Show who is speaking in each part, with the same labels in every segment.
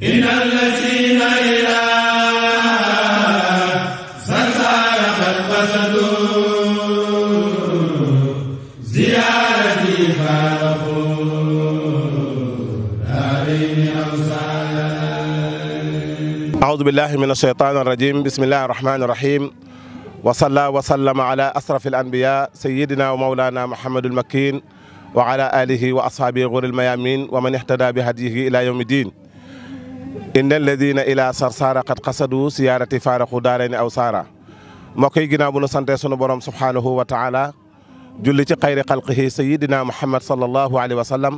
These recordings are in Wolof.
Speaker 1: إن الذين إلى زرزار قد قصدوا زيارتي فارقوا دارين أوصالا.
Speaker 2: أعوذ بالله من الشيطان الرجيم. بسم الله الرحمن الرحيم. وصلى وسلم على أشرف الأنبياء سيدنا ومولانا محمد المكين وعلى آله وأصحابه غر الميامين ومن اهتدى بهديه إلى يوم الدين. إن الذين إلى sarsara qad qasadu siyaarati faaraxu daarayni aw saara. mbokk yi ginnaaw bu nu sante sunu borom subhaanahu wa taala julli ci xayri xalqihi sayidina Muhammad sallallahu alayhi wa sallam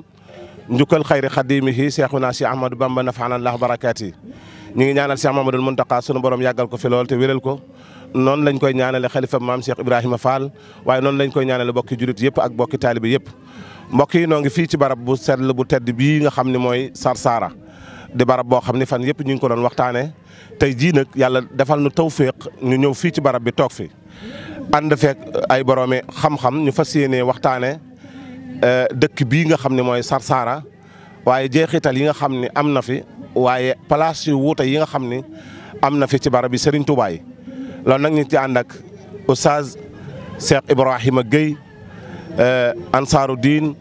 Speaker 2: njukkal xayri xadimihi Cheikhuna Cheikh Ahmadou Bamba nafaanallahu barakaati. ñu ngi ñaanal Cheikh Mamadou Muntaqa sunu borom yàggal ko fi lool te wéral ko. noonu lañ koy ñaanale xalifa maam Cheikh Ibrahima Fall waaye noonu lañ koy ñaanale bokki julit yëpp ak bokki taalibe yëpp. mbokk yi noo ngi fii ci barab bu sell bu tedd bii nga xam ne mooy Sarsara di barab boo xam ne fan yëpp ñu ngi ko doon waxtaanee tey jii nag yàlla defal nu tawféex ñu ñëw fii ci barab bi toog fi ànd fekk ay boroomi xam-xam ñu fas yéenee waxtaanee dëkk bii nga xam ne mooy Sarsara waaye jeexital yi nga xam ne am na fi waaye place yu wuute yi nga xam ne am na fi ci barab bi Serigne Touba yi. loolu nag ñu ci ànd ak Oustaz Cheikh Ibrahima Gueye Ansaaru Diin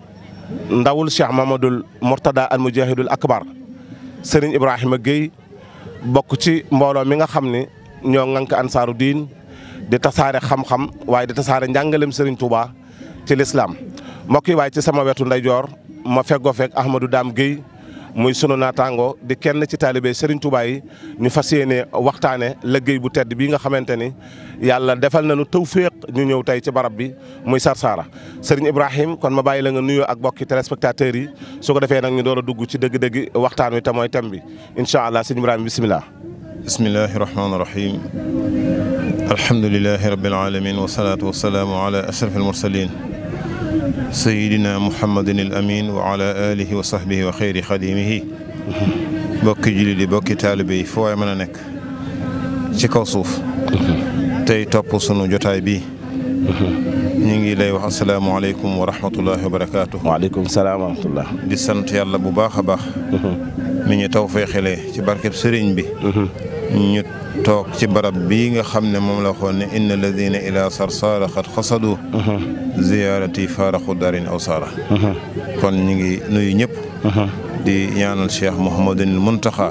Speaker 2: ndawul Cheikh Mamadou Mourtada al Mujahidul Akbar Serigne Ibrahima Gueye bokk ci mbooloo mi nga xam ne ñoo ŋànk Ansaaru Diin di tasaare xam-xam waaye di tasaare njàngalem Serigne Touba ci lislaam mbokk yi waaye ci sama wetu ndeyjoor ma feggoo fekk Ahmadou Dame Gueye muy sunu naataango di kenn ci taalibe Serigne Touba yi ñu fas yéene waxtaane liggéey bu tedd bii nga xamante ni yàlla defal nañu tawféex ñu ñëw tey ci barab bi muy Sarsara. Serigne Ibrahima kon ma bàyyi la nga nuyoo ak bokki téléspectateurs yi su ko defee nag ñu door a dugg ci dëgg-dëgg waxtaan wi te mooy thème bi incha allah Serigne Ibrahima bisimilah.
Speaker 3: bismillahi rahmaani rahim. alhamdulilahi rabbil alamin wasalaatu wasalaamu ala ashrafil mursalin sayidina muhammadin al amin wa ala alihi wa sahbihi wa xayri xadimihi. bokki julli di bokki taalibe yi foo waay mën a nekk ci kaw suuf tey topp sunu jotaay bi ñu ngi lay wax asalaamaaleykum wa rahmatullahi wa barakaatu.
Speaker 2: waaleykum salaam wa rahmatullah.
Speaker 3: di sant yàlla bu baax a baax mi ñu taw feexalee ci barkeb sëriñ bi ñu toog ci barab bii nga xam ne moom la waxoon ne inna alladina ila sarsara xad xasadu ziyaarati faaraxu darin aw saara. kon ñu ngi nuyu ñëpp di ñaanal Cheikh Mouhamadul Muntaxa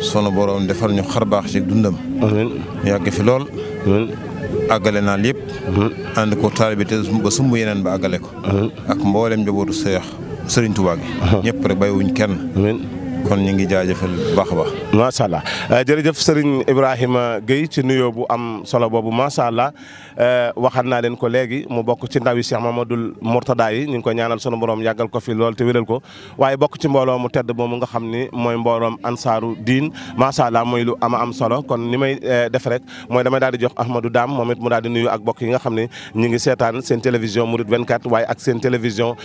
Speaker 3: sunu borom defal ñu xarbaax ci dundam yàgg fi lool àggale naal yëpp ànd ko taalibe te ba sumb yeneen ba àggale ko ak mboolem njabootu Sëriñ Tuubaa gi ñëpp rek bàyyiwuñ kenn kon ñu ngi jaajëfal bu baax a baax.
Speaker 2: macha allah jërëjëf Serigne Ibrahima Gueye ci nuyoo bu am solo boobu macha allah waxal naa leen ko léegi mu bokk ci ndawi Cheikh Mamadou Mourtada yi ñu ngi ko ñaanal sunu borom yàggal ko fi lool te wéral ko waaye bokk ci mbooloo mu tedd moomu nga xam ni mooy mbooloom Ansaaru Diin macha allah mooy lu am solo kon ni may def rek mooy damay daal di jox Ahmadou Dame moom it mu daal di nuyu ak bokk yi nga xam ne ñu ngi seetaan seen télévision Mouride 24 waaye ak seen télévision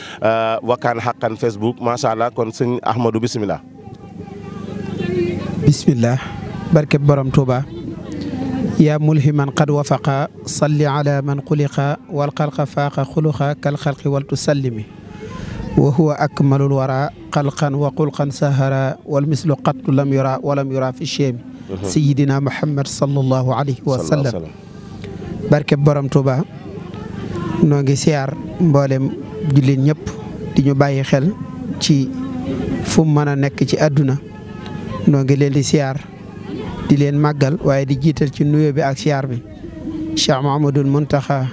Speaker 2: Wakkaan Haqqan Facebook macha allah kon sëñ Ahmadou bisimilah.
Speaker 4: bismillah barke borom Touba yaa mulhiman qad wafaqa salli ala man xuliqa wal xalqa faaqa xuluqa kal xalqi wal tusallimi wa huwa akmalul wara xalqan wa xulqan sahara wal mislu qattu lam yura walam yura fi cheemi sayidina Muhammad sallallahu alayhi wa sallam barke borom Touba noo ngi siyaar mboolem jullit ñëpp di ñu bàyyi xel ci fu mu mën a nekk ci àdduna noo ngi leen di siyaar di leen màggal waaye di jiital ci nuyoo bi ak siyaar bi Cheikh Mahamadul Muntaxa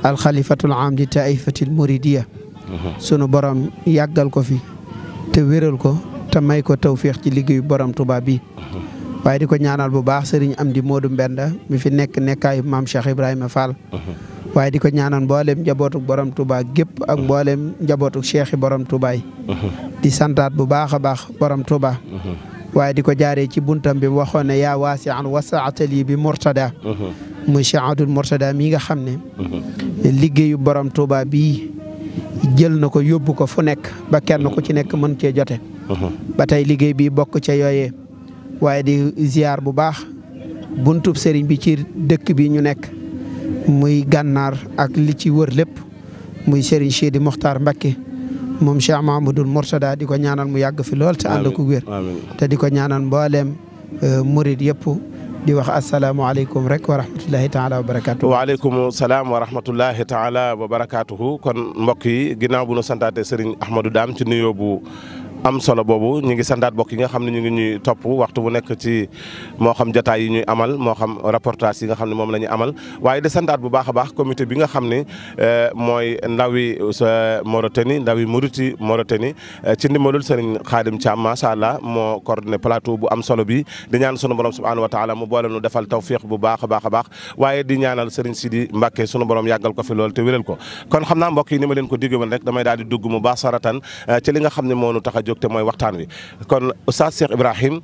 Speaker 4: alxalifatul am di taifatil muridiya sunu borom yàggal ko fi te wéral ko te may ko tawféex ci liggéeyu borom Touba bi waaye di ko ñaanal bu baax sëriñ Amdi Moodu Mbenda mi fi nekkaayu maam Cheikh Ibrahima Fall waaye di ko ñaanal mboolem njabootuk borom Touba gépp ak mboolem njabootuk Cheikh borom Touba yi di santaat bu baax a baax borom Touba waaye di ko jaaree ci buntam bi waxoon ne yaa waasi'an wasaatali bi Mourtada muy Cheikh Abdoul Mourtada mii nga xam ne liggéeyu borom Touba bii jël na ko yóbbu ko fu nekk ba kenn ku ci nekk mën cee jote ba tey liggéey bi bokk ca yooyee waaye di ziar bu baax buntub sëriñ bi ci dëkk bi ñu nekk muy gànnaar ak li ci wër lépp muy Serigne Sidi Mokhtar Mbacké moom Cheikh Mahamadul Mourtada di ko ñaanal mu yàgg fi lool te ànd ko wér te di ko ñaanal mbooleem murid yëpp di wax asalaamaaleykum rek wa rahmatullahi taala wa barakaatu.
Speaker 2: waaleykum salaam wa rahmatullahi taala wa barakaatuhu. kon mbokk yi ginnaaw bu nu santaate Serigne Ahmadou Dame ci nuyoo bu am solo boobu ñu ngi santaat mbokk yi nga xam ne ñu ngi ñuy topp waxtu bu nekk ci moo xam jotaay yi ñuy amal moo xam reportage yi nga xam ne moom la ñuy amal waaye di santaat bu baax a baax comité bi nga xam ne mooy ndawi Mauritanie ndawi Mauritanie Mauritanie ci ndimbalul Serigne Khadim Thiam macha allah moo coordonné plateau bu am solo bi di ñaan sunu borom subhanahu wa taala mu boole nu defal tawfiq bu baax a baax a baax waaye di ñaanal Serigne Sidi Mbacke sunu borom yàggal ko fi lool te wéral ko kon xam naa mbokk yi ni ma leen ko digg woon rek damay daal di dugg mu baax saratan ci li nga xam ne moo nu tax a jóg te mooy waxtaan wi kon Oustaz Cheikh Ibrahim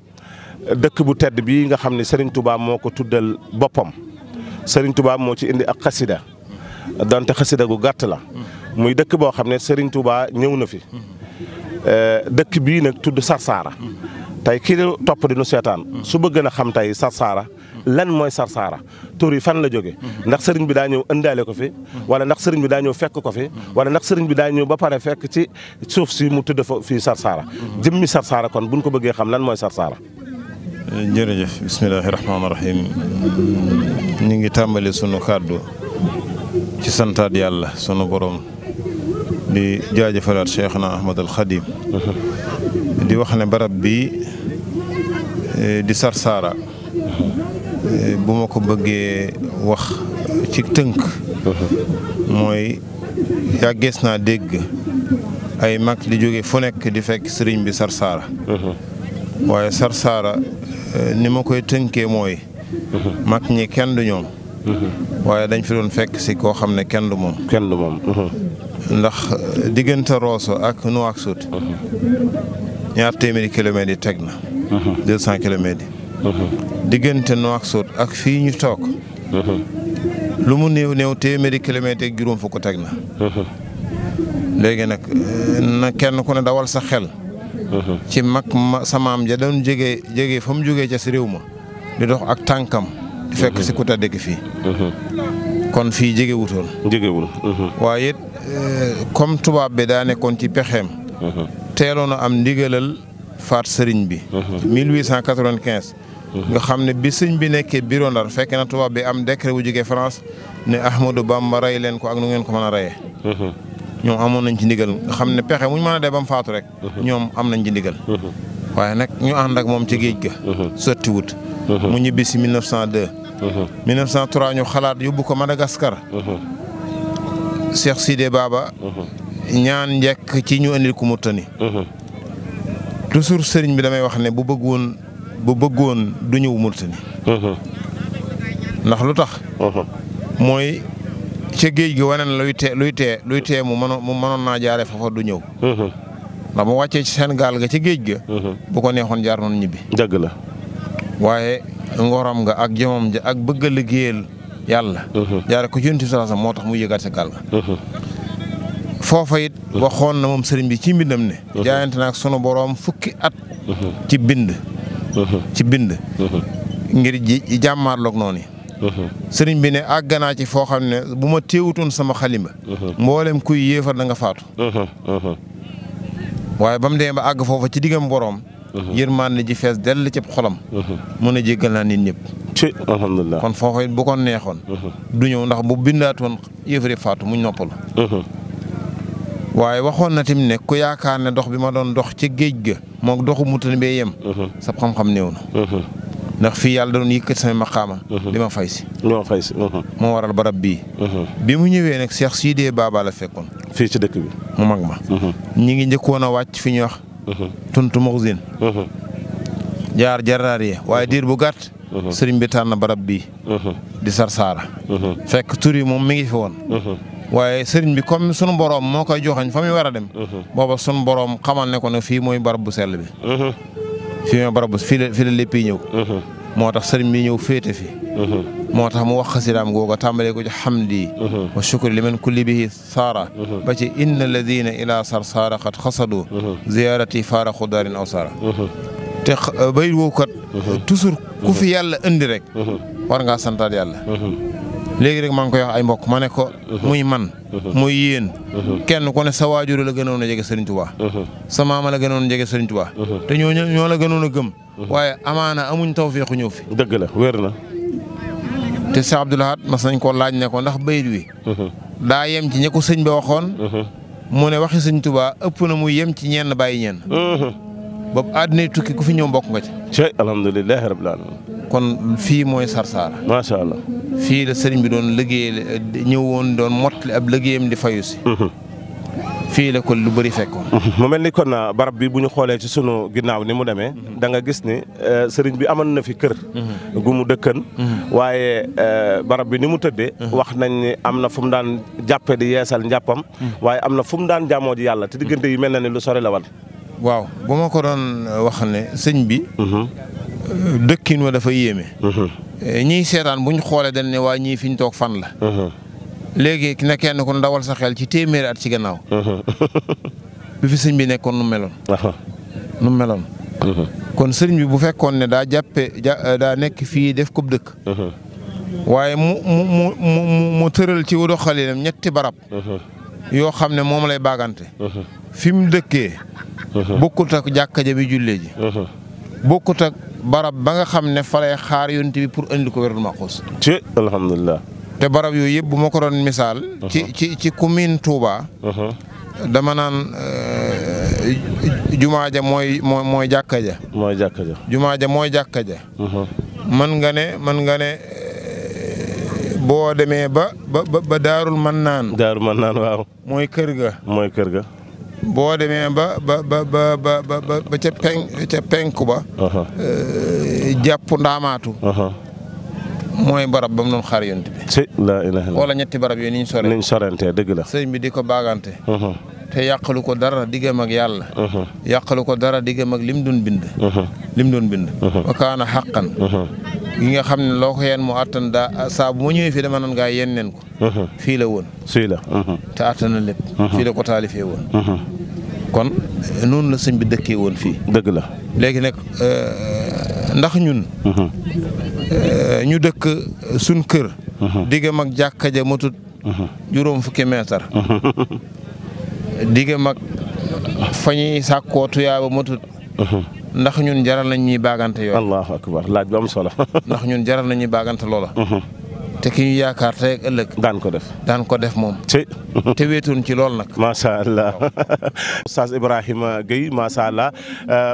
Speaker 2: dëkk bu tedd bii nga xam ne Serigne Touba moo ko tuddal boppam Serigne Touba moo ci indi ak xasida donte xasida gu gàtt la muy dëkk boo xam ne Serigne Touba ñëw na fi dëkk bii nag tudd Sarsara tey kii topp di nu seetaan su bëgg na xam tey Sarsara lan mooy Sarsara tur yi fan la jóge ndax sëriñ bi daa ñëw ëndaale ko fi wala ndax sëriñ bi daa ñëw fekk ko fi wala ndax sëriñ bi daa ñëw ba pare fekk ci suuf si mu tudd fa fii Sarsara jëmmi Sarsara kon buñ ko bëggee xam lan mooy Sarsara.
Speaker 3: jërëjëf bismillahi rahmaani rahim ñu ngi tàmbali sunu kàddu ci santaat yàlla sunu borom di jaajëfalaat Cheikhna Ahmad al Khadim di wax ne barab bi di Sarsara bu ma ko bëggee wax ci tënk mooy yàggees naa dégg ay mag di jóge fu nekk di fekk sëriñ bi Sarsara waaye Sarsara ni ma koy tënkee mooy mag ñi kenn du ñoom waaye dañ fi doon fekk si koo xam ne kenn du moom ndax diggante Rosso ak Nouakchott ñaar téeméeri kilomètres yi teg na 200 kilomètres yi diggante Nouakchott ak fii ñu toog lu mu néew néew téeméeri kilomètres ak juróom fukk teg na léegi nag na kenn ku ne dawal sa xel ci mag sa maam ja doon jege fa mu jógee ca si réew ma di dox ak tànkam di fekk si ku ta dëkk fii kon fii jegewul waaye it comme tubaab bi daa nekkoon ci pexeem teeloon a am ndigalal faat sëriñ bi 1895 nga xam ne bi sëñ bi nekkee bureau Ndar fekk na tubaab bi am décret bu jógee France ne Ahmadou Bamba rey leen ko ak nu ngeen ko mën a reyee ñoom amoon nañ ci ndigal nga xam ne pexe muñ mën a dee ba mu faatu rek ñoom am nañ ci ndigal waaye nag ñu ànd ak moom ci géej ga sotti wut mu ñibbi si 1902 1903 ñu xalaat yóbbu ko Madagascar Cheikh Sidé Baba ñaan njekk ci ñu andil ko Mauritanie toujours sëriñ bi damay wax ne bu bëggoon du ñëw Mauritanie ndax lu tax mooy ca géej gi wane na luy tee mu mënoon naa jaare foofa du ñëw ndax mu wàccee ci seen gaal ga ca géej ga bu ko neexoon jaar noonu ñibbi
Speaker 2: dëgg la waaye
Speaker 3: ngoram nga ak jëmam ja ak bëgg a liggéeyal yàlla jaare ko ci Yonent bi sallallahu alayhi wasallam moo tax mu yëgaat sa gaal ga foofa it waxoon na moom sëriñ bi ci mbindam ne jaayante na ak sunu boroom fukki at ci bind ngir ji jàmmaarloog noonu sëriñ bi ne àgg naa ci foo xam ne bu ma téewutoon sama xalima mboolem kuy yéefar da nga faatu waaye ba mu demee ba àgg foofa ci diggam boroom yërmande ji fees dell ci xolam mun a jéggal naa nit ñëpp
Speaker 2: ci alhamdulilah
Speaker 3: kon foofa it bu ko neexoon du ñëw ndax bu bindaatoon yéefari faatu muñ noppalu waaye waxoon na tamit ne ku yaakaar ne dox bi ma doon dox ci géej ga moom doxu Mauritanie bee yem sa xam-xam néew na ndax fii yàlla da doon yëkkat sama maqaama di ma fay si moo waral barab bii bi mu ñëwee nag Cheikh Sidé Baba la fekkoon
Speaker 2: fii ci dëkk bi
Speaker 3: mu mag ma ñi ngi njëkkoon a wàcc fi ñuy wax tuntu Moxzine jaar Jaraariya waaye diir bu gàtt sëriñ bi tànn barab bii di Sarsara fekk tur yi moom mi ngi fi woon waaye sëriñ bi comme sunu boroom moo koy joxañ fa muy war a dem booba sunu boroom xamal ne ko ne fii mooy barab bu sell bi fii mooy barab bu fii la lépp yi ñëw moo tax sëriñ bi ñëw féete fi moo tax mu wax xasidaam googa tàmbalee ko ci hamdi wa shukri liman kulli bihi saara ba ci inna alladina ila Sarsara qad xasadu ziyarati faaraxu daarin aw saara te bayit woowu kat toujours ku fi yàlla indi rek war ngaa santaat yàlla léegi rek maa ngi koy wax ay mbokk ma ne ko muy man muy yéen kenn ku ne sa waajur la gënoon a jege Serigne Touba sa maama la gënoon a jege Serigne Touba te ñoo la gënoon a gëm waaye amaana amuñ tawfeexu ñëw fi
Speaker 2: dëgg la wér na
Speaker 3: te Cheikh Abdoul Ahad mas nañ ko laaj ne ko ndax bayit wi daa yem ci ñi ko sëñ bi waxoon mu ne waxi Serigne Touba ëpp na muy yem ci ñenn bàyyi ñenn boobu àddina tukki ku fi ñëw mbokk nga ci
Speaker 2: alhamdulilahi rabbil alamin
Speaker 3: kon fii mooy Sarsara
Speaker 2: macha allah
Speaker 3: fii la sëriñ bi doon liggéey ñëwoon doon mottali ab liggéeyam di fayu si fii la ko lu bëri fekkoon
Speaker 2: mu mel ni kon barab bi bu ñu xoolee ci sunu ginnaaw ni mu demee da nga gis ni sëriñ bi amoon na fi kër gu mu dëkkan waaye barab bi ni mu tëddee wax nañ ni am na fu mu daan jàppe di yeesal njàppam waaye am na fu mu daan jaamoo ji yàlla te diggante yi mel na ni lu sori la wan
Speaker 3: waaw bu ma ko doon wax ne sëñ bi dëkkin wa dafa yéeme ñiy seetaan buñ xoolee dañ ne waa ñii fi ñu toog fan la léegi ne kenn ku ndawal sa xel ci téeméeri at ci gannaaw bi fi sëñ bi nekkoon nu meloon kon sëriñ bi bu fekkoon ne daa daa nekk fii def ko dëkk waaye mu tëral ci doxalinam ñetti barab yoo xam ne moom lay baagante fi mu dëkkee bokkut ak jàkka ja bi jullee ji bokkut ak barab ba nga xam ne fa lay xaar yonent bi pour andi ko wérdul maxuus
Speaker 2: ci alhamdulilah
Speaker 3: te barab yooyu yëpp bu ma ko doon misaal ci commune Touba dama naan jumaa ja mooy jàkka ja jumaa ja mooy jàkka ja man nga ne boo demee ba daarul man naan
Speaker 2: waaw
Speaker 3: mooy kër ga boo demee ba ca penku ba jàpp ndaamaatu mooy barab ba mu doon xaar yonent bi
Speaker 2: la ilaha illallah
Speaker 3: wala ñetti barab yooyu niñ sorante dëgg la sëñ bi di ko baagante te yàqalu ko dara diggam ak yàlla yàqalu ko dara diggam ak lim doon bind wa kaana xaqan gi nga xam ne loo ko yeen mu attan daa saa bu ma ñëwee fii dama nan ngaa yen neen ko fii la woon te attan na lépp fii la ko taalifee woon kon noonu la sëñ bi dëkkee woon fii
Speaker 2: dëgg la
Speaker 3: léegi nag ndax ñun ñu dëkk suñ kër diggam ak jàkka ja matut juróom fukki meetar diggam ak fa ñuy sàkkoo tuyaaba matut ndax ñun jaral nañ ñuy baagante yooyu
Speaker 2: allahu akbar laaj bu am solo
Speaker 3: ndax ñun jaral nañ ñuy baagante loola te ki ñu yaakaar tey ak ëllëg daan ko def moom te wéetoon ci lool nag
Speaker 2: macha allah Oustaz Ibrahima Gueye macha allah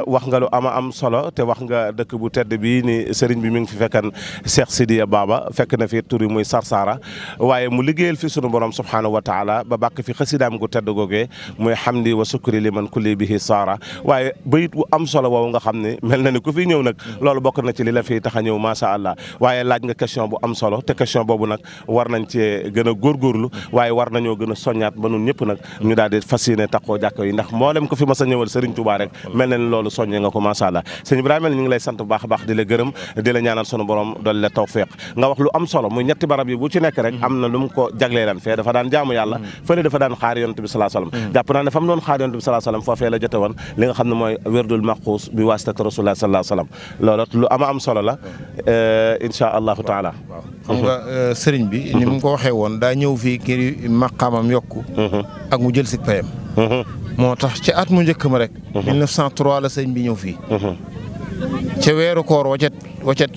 Speaker 2: wax nga lu am solo te wax nga dëkk bu tedd bi ni sëriñ bi mi ngi fi fekkan Cheikh Sidiya Baba fekk na fi tur yi muy Sarsara waaye mu liggéeyal fi sunu borom subhanahu wa taala ba bàkk fi xasidaam gu tedd googee muy hamdi wa sukri liman kulli bihi saara waaye bayit bu am solo woowu nga xam ne mel na ni ku fi ñëw nag loolu bokk na ci li la fi tax a ñëw macha allah waaye laaj nga question bu am solo te question boobu nag war nañ cee gën a góorgóorlu waaye war nañoo gën a soññaat ba nun ñëpp nag ñu daal di fas yéene taxoo jàkko yi ndax mboolem ko fi mas a ñëwal Serigne Touba rek mel na ni loolu soññee nga ko macha allah sëñ Ibrahima ñu ngi lay sant bu baax a baax di la gërëm di la ñaanal sunu borom dool la tawfiq nga wax lu am solo muy ñetti barab yi bu ci nekk rek am na lu mu ko jagleelan fee dafa daan jaamu yàlla fële dafa daan xaar yonent bi salaa salaam jàpp naa ne fa mu doon xaar yonent bi salaa salaam foofee la jote woon li nga xam ne mooy wérdul maquus bi waasitati rasulullah salaa salaam loolu lu am solo la insha allahu taala
Speaker 3: xam nga sëriñ bi ni mu ko waxee woon daa ñëw fii kii maqaamam yokku ak mu jël si payam moo tax ci at mu njëkk ma rek 1903 la sëriñ bi ñëw fii ca weeru koor wa ca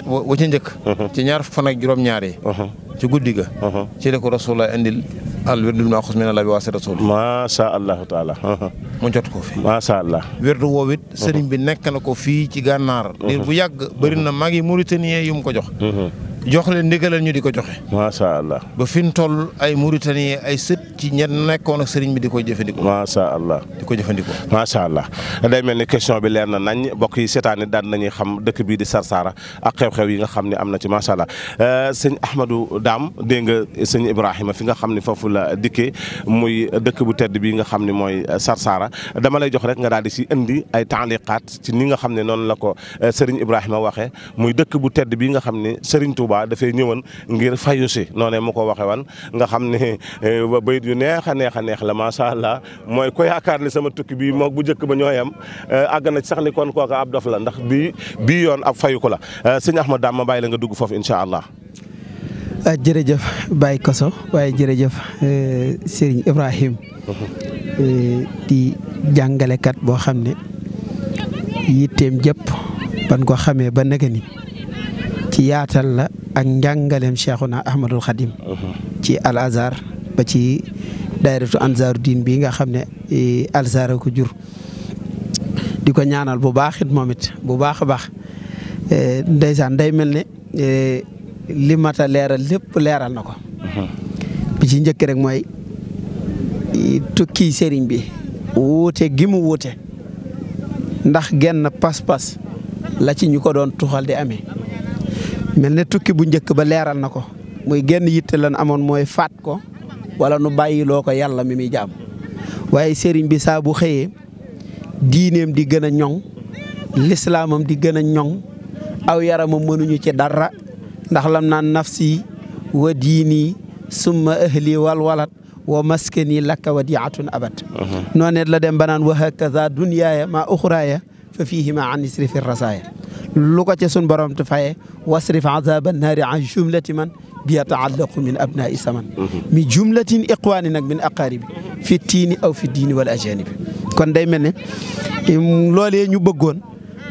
Speaker 3: njëkk ci ñaar fan ak juróom-ñaar yi ci guddi ga ci la ko rasulullah indil al wirdul maaxuus min Allah bi waasi rasul
Speaker 2: macha allahu taala
Speaker 3: mu jot ko fi
Speaker 2: macha allah
Speaker 3: wirdu woowu it sëriñ bi nekk na ko fii ci gànnaar diir bu yàgg bëri na mag yi Mauritanie yu mu ko jox leen ndigalal ñu di ko joxe
Speaker 2: macha allah
Speaker 3: ba fi mu toll ay Mauritanie ay sët ci ñenn nekkoon ak sëriñ bi di ko jëfandikoo
Speaker 2: macha allah macha allah day mel ni question bi leer na nañ bokk yi seetaan it daan nañuy xam dëkk bii di Sarsara ak xew-xew yi nga xam ne am na ci macha allah sëñ Ahmadou Dame dégg nga sëñ Ibrahima fi nga xam ne foofu la dikkee muy dëkk bu tedd bii nga xam ne mooy Sarsara dama lay jox rek nga daal di si indi ay taaliqaat ci ni nga xam ne noonu la ko sëriñ Ibrahima waxee muy dëkk bu tedd bii nga xam ne sëriñ Touba dafay ñëwoon ngir fayu si noonu mu ko waxee woon nga xam ne bayit yu neex a neex la macha allah mooy ko yaakaar ni sama tukki bii moog bu njëkk ba ñooyam àgg na ci sax ni kon kooka ab dof la ndax bii yoon ab fayu ko la sëñ Ahmad Dame ma bàyyi la nga dugg foofu incha allah.
Speaker 4: jërëjëf Baye Koso waaye jërëjëf Serigne Ibrahim di jàngalekat boo xam ne yitteem jëpp ban ko xamee ba naka ni ci yaatal la ak njàngaleem Cheikhuna Ahmadul Khadim ci Al Azhar ba ci daayiratu Ansaaru Diin bi nga xam ne Al Azhar ko jur di ko ñaanal bu baax it moom it bu baax a baax ndeysaan day mel ne li mat a leeral lépp leeral na ko bi ci njëkk rek mooy tukki sëriñ bi wuute gi mu wuute ndax genn pas-pas la ci ñu ko doon tuxal di amee mel ne tukki bu njëkk ba leeral na ko muy genn yitte lan amoon mooy faat ko wala nu bàyyiloo ko yàlla mi muy jaam waaye sëriñ bi saa bu xëyee diineem di gën a ñoŋ lislaamam di gën a ñoŋ aw yaramam mënuñu ci dara ndax lam naan nafsi wa diini summa ahli wal walat wa maskani lakka wadiatun abad noonu la dem ba naan wa hakaza dunyaaya ma uxraaya fa fiihi ma an isrifi rasaaya lu ko ca sun borom te faye wasrif azaba naari an jumlati man bi yataallaqu min abnai saman mi jumlatin iqwaani nag min aqaaribi fi tiini aw fi diini wal ajanibi kon day mel ne loolee ñu bëggoon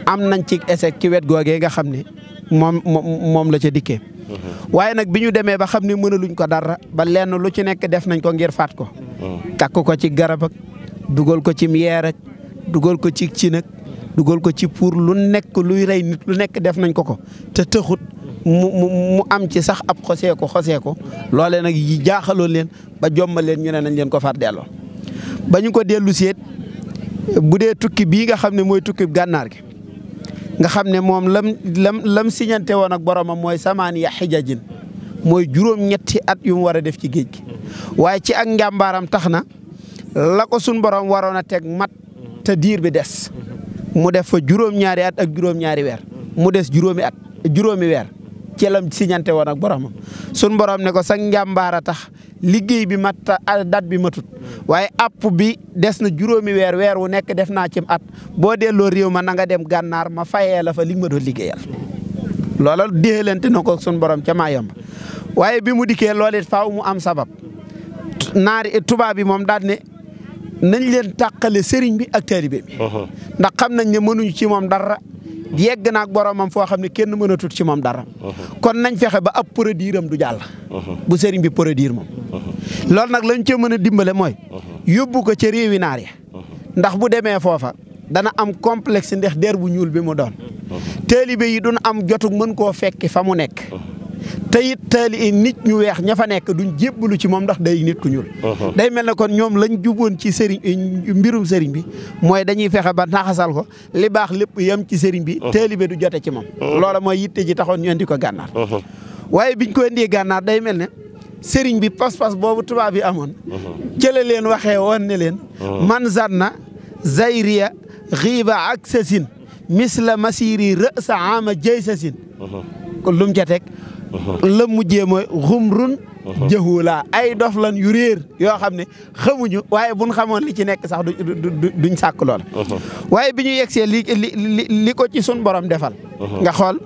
Speaker 4: am nañ ci échec ci wet googee nga xam ne moom la ca dikkee waaye nag bi ñu demee ba xam ne mënaluñ ko dara ba lenn lu ci nekk def nañ ko ngir faat ko takk ko ci garab ak dugal ko ci yeer ak dugal ko ci nag dugal ko ci pour lu nekk luy rey nit lu nekk def nañ ko te tëxut mu am ci sax ab xosee ko loolee nag yi jaaxaloon leen ba jommal leen ñu ne nañ leen ko faat delloo ba ñu ko dellu seet bu dee tukki bii nga xam ne mooy tukki gànnaar gi nga xam ne moom lam siñante woon ak boromam mooy samaaniya xijajin mooy juróom-ñetti at yu mu war a def ci géej gi waaye ci ak njàmbaaram tax na la ko sun borom waroon a teg mat te diir bi des mu def fa juróom-ñaari at ak juróom-ñaari weer mu des juróomi weer ci lam siñante woon ak boromam sun borom ne ko sa njàmbaara tax liggéey bi mat dat bi matut waaye app bi des na juróomi weer wu nekk def naa ci at boo delloo réew ma na nga dem gànnaar ma fayee la fa li ma doon liggéeyal loola déxalante na ko sun borom ca maa yomb waaye bi mu dikkee loolu it faaw mu am sabab tubaab bi moom daal ne nañ leen tàqale sëriñ bi ak taalibe bi ndax xam nañ ne mënuñu ci moom dara yegg naag boromam foo xam ne kenn mënatut ci moom dara kon nañ fexe ba ab produire am du jàll bu sëriñ bi produire moom loolu nag lañ ca mën a dimbale mooy yóbbu ko ca réewi naar ya ndax bu demee foofa dana am complexe ndax der bu ñuul bi mu doon taalibe yi duñ am jotug mën koo fekki fa mu nekk te it nit ñu weex ña fa nekk duñ jébbalu ci moom ndax day nit ku ñuul day mel ne kon ñoom lañ juboon ci sëriñ mbirum sëriñ bi mooy dañuy fexe ba naxasal ko li baax lépp yem ci sëriñ bi taalibe du jote ci moom loola mooy yitte ji taxoon ñu indi ko gànnaar waaye biñ ko indee gànnaar day mel ne sëriñ bi pas-pas boobu tubaab bi amoon cëla leen waxee woon ne leen man zanna zayriya xiiba ak sasin misla masiri rësa ama jëy sasin kon lu mu ca teg la mujjee mooy xumrun jahula ay dof lan yu réer yoo xam ne xamuñu waaye buñ xamoon li ci nekk sax duñ sàkk lool waaye bi ñu yegsee li ko ci sun borom defal nga xool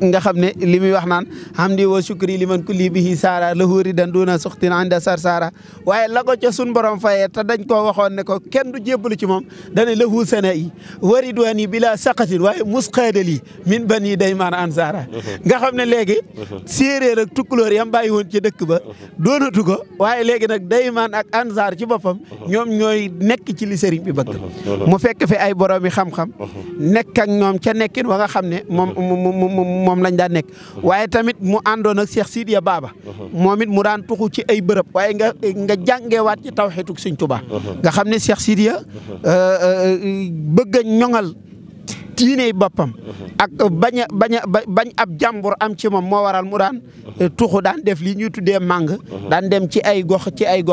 Speaker 4: nga xam ne li muy wax naan hamdi wa shukri liman kulli bihi saara lahu ridan duna suxtin anda sar saara waaye la ko ca sun borom fayee te dañ koo waxoon ne ko kenn du jébbalu ci moom dane lahu sana yi wa ridwani bila saqatin waaye musqaadali min bani daymaan ansaara nga xam ne léegi séeréer ak tukkulóor yam bàyyi woon ci dëkk ba doonatu ko waaye léegi nag daymaan ak ansaar ci boppam ñoom ñooy nekk ci li sëriñ bi bëgg mu fekk fi ay borom yi xam-xam nekk ak ñoom ca nekkin wa nga xam ne moom lañ daan nekk waaye tamit mu àndoon ak Cheikh Sidiya Baba moom it mu daan tuxu ci ay bërëb waaye nga jàngeewaat ci tawxiitu Sëñ Tuubaa nga xam ne Cheikh Sidiya bëgg a ñoŋal diine boppam ak bañ ab jàmbur am ci moom moo waral mu daan tuxu daan def li ñuy tuddee màng daan dem ci ay gox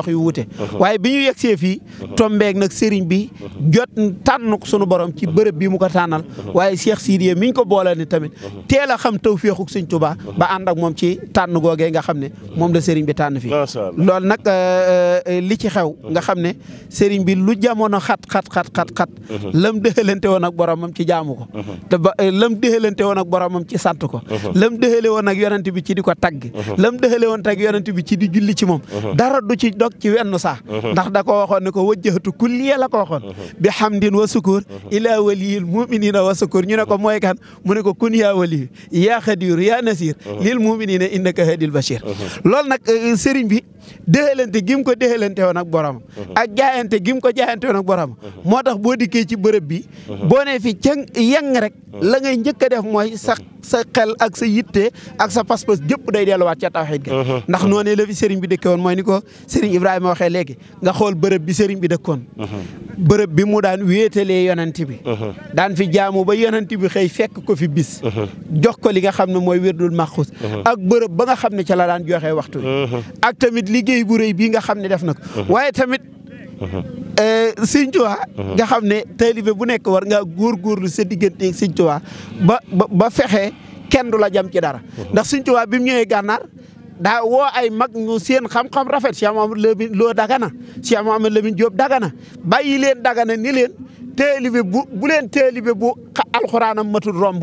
Speaker 4: yu wuute waaye bi ñu yegsee fii tombeeg nag sëriñ bi jot tànn sunu borom ci bërëb bi mu ko tànnal waaye Cheikh Sidiya miñ ko boole ni tamit teel a xam tawfeexu Sëñ Tuubaa ba ànd ak moom ci tànn googee nga xam ne moom la sëriñ bi tànn fii loolu nag li ci xew nga xam ne sëriñ bi lu jamono xat lam dëxalante woon ak boromam ci jaamu ko te ba lam déxalante woon ak boromam ci sant ko lam déxale woon ak yonent bi ci di ko tagg lam déxale woon ak yonent bi ci di julli ci moom dara du ci dog ci wenn saa ndax da ko waxoon ne ko wajjahtu kulliya la ko waxoon bi hamdin wa sukur ila waliyil muminina wa sukur ñu ne ko mooy kan mu ne ko kun yaa waliyu yaa xadiru yaa nasir lil muminina innaka hadil bashir loolu nag sëriñ bi déxalante gim ko déxalante woon ak boromam ak jaayante gim ko jaayante woon ak boromam moo tax boo dikkee ci bërëb bi boo nee fi cëng yeng rek la ngay njëkk a def mooy sa xel ak sa yitte ak sa pas-pas jëpp day delluwaat ca tawxiid ga ndax noonee la fi sëriñ bi dëkke woon mooy ni ko sëriñ Ibrahima waxee léegi nga xool bërëb bi sëriñ bi dëkkoon bërëb bi mu daan wéetalee yonent bi daan fi jaamu ba yonent bi xëy fekk ko fi bis jox ko li nga xam ne mooy wirdul maxuus ak bërëb ba nga xam ne ca la daan joxee waxtu ak tamit liggéey bu rëy bii nga xam ne def na ko waaye tamit Sëñ Tuubaa nga xam ne taalibe bu nekk war ngaa góorgóorlu sa diggante Sëñ Tuubaa ba fexe kenn du la jam ci dara ndax Sëñ Tuubaa bi mu ñëwee gànnaar daa woo ay mag ñu seen xam-xam rafet Cheikh Mamadou Lamine Lo Dagana Cheikh Mamadou Lamine Diop Dagana bàyyi leen Dagana ni leen taalibe bu leen taalibe bu alxuraanam matul romb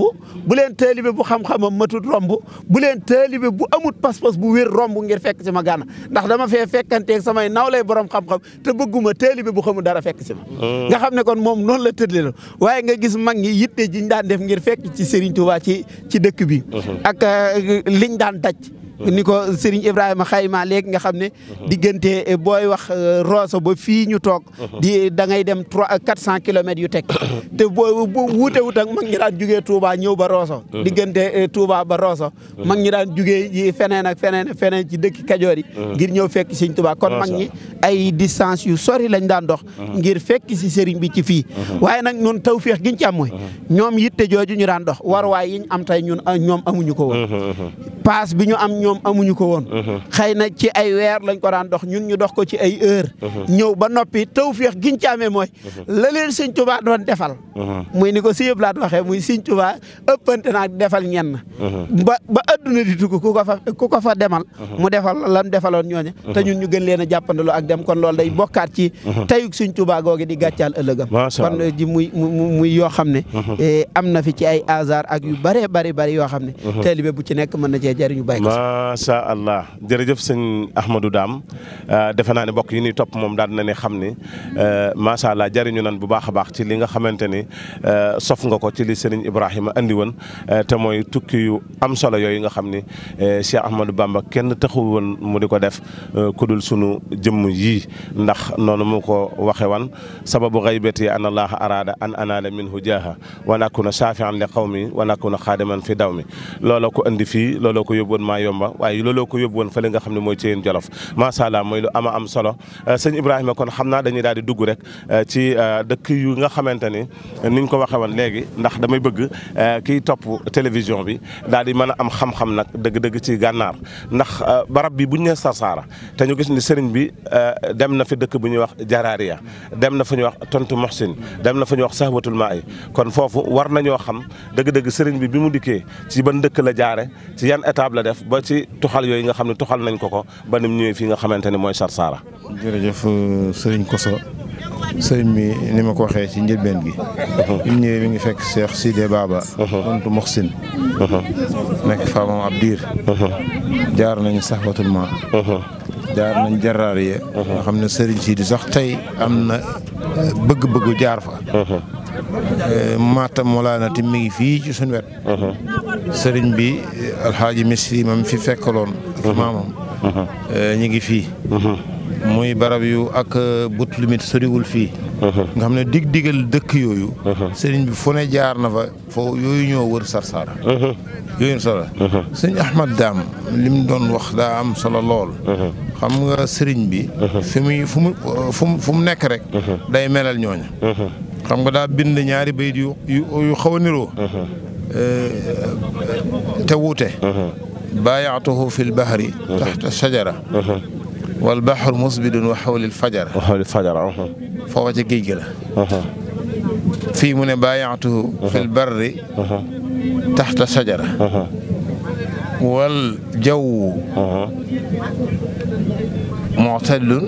Speaker 4: bu leen taalibe bu xam-xamam matul romb bu leen taalibe bu amut pas-pas bu wér romb ngir fekk si ma gànna ndax dama fee fekkanteeg samay nawlay borom xam-xam te bëgguma taalibe bu xamul dara fekk si ma nga xam ne kon moom noonu la tëddee la waaye nga gis mag ñi yitte jiñ daan def ngir fekk ci Serigne Touba ci dëkk bi ak liñ daan daj ni ko Serigne Ibrahima xayma léegi nga xam ne diggante booy wax Rosso ba fii ñu toog di da ngay dem 400 kilomètres yu teg te boo wuute wut ak mag ñi daan jugee Touba ñëw ba Rosso diggante Touba ba Rosso mag ñi daan jugee yi feneen ak feneen ci dëkki Kajoor yi ngir ñëw fekk Serigne Touba kon mag ñi ay distance yu sori lañ daan dox ngir fekk si Serigne bi ci fii waaye nag noonu tawfeex giñ ci am mooy ñoom yitte jooju ñu daan dox war waay yiñ am tey ñoom amuñu ko woon paas bi ñu am ñoom amuñu ko woon xëy na ci ay weer lañ ko daan dox ñun ñu dox ko ci ay heure ñëw ba noppi tawfeex giñ ci amee mooy la leen Sëñ Tuubaa doon defal muy ni ko si yëpp laat waxee muy Sëñ Tuubaa ëppante naa defal ñenn ba adduna di tukk ku ko fa demal mu defal lan defaloon ñooña te ñun ñu gën leen a jàppandaloo ak dem kon loolu day bokkaat ci tayug Sëñ Tuubaa googi di gàccaal ëllëgam kon ji muy yoo xam ne am na fi ci ay hasard ak yu bëree bari yoo xam ne taalibe bu ci nekk mën na cee jëriñu bay ko
Speaker 2: macha allah jërëjëf sëñ Ahmadou Dame defe naa ne mbokk yi ñuy topp moom daal na ne xam ni macha allah jëriñu nan bu baax a baax ci li nga xamante ni sof nga ko ci li Serigne Ibrahima andi woon te mooy tukki yu am solo yooyu nga xam ni Cheikh Ahmadou Bamba kenn taxul woon mu di ko def ku dul sunu jëmm yii ndax noonu mu ko waxe wan sababu gaybati an allaha arada an anala minhu jaaha wa nakuna shafian li qawmi wa nakuna xaadiman fi daw mi looloo ko andi fii looloo ko yóbbu woon maa yomba waaye looloo ko yóbbu woon fële nga xam ne mooy ci yéen Jolof macha allah mooy lu am solo sëñ Ibrahima kon xam naa dañuy daal di dugg rek ci dëkk yu nga xamante ni niñ ko waxee woon léegi ndax damay bëgg kiy topp télévision bi daal di mën a am xam-xam nag dëgg-dëgg ci gànnaar ndax barab bi buñ nee Sarsara te ñu gis ni sëriñ bi dem na fi dëkk bu ñuy wax Jaraariya dem na fu ñuy wax Tontu Moxsin dem na fu ñuy wax Sahwatul Maay kon foofu war nañoo xam dëgg-dëgg sëriñ bi mu dikkee ci ban dëkk la jaare ci yan étape la def ba ci tuxal yooyu nga xam ne tuxal nañ ko ba ni mu ñëwee fii nga xamante ne mooy Sarsara.
Speaker 3: jërëjëf sëriñ Koso sëriñ bi ni ma ko waxee ci njëlbeen gi. bi mu ñëwee mi ngi fekk Cheikh Sidé Baba. Tontu Moxsin. nekk fa moom ab diir. jaar nañu Sahwatul Maa. jaar nañ Jaraariya. nga xam ne sëriñ Sidi sax tey am na bëgg-bëggu jaar fa. Matam Molaana ti mi ngi fii ci suñu wet. sëriñ bi alxaaji Misri mam fi fekkaloon ak maamam ñu ngi fii muy barab yu ak but limite soriwul fii nga xam ne digal dëkk yooyu sëriñ bi fu ne jaar na fa foo yooyu ñoo wër Sarsara yooyu solo sëriñ Ahmad Dame li mu doon wax daa am solo lool xam nga sëriñ bi fu mu nekk rek day melal ñooña xam nga daa bind ñaari bayit yu xaw a niroo te wuute baayaatuhu fi lbahri taxta shajara wal bahru musbidun wa xawli lfajara foofa ca géej gi la fii mu ne baayaatuhu fi lbarri taxta shajara wal jawwu mu'tadilun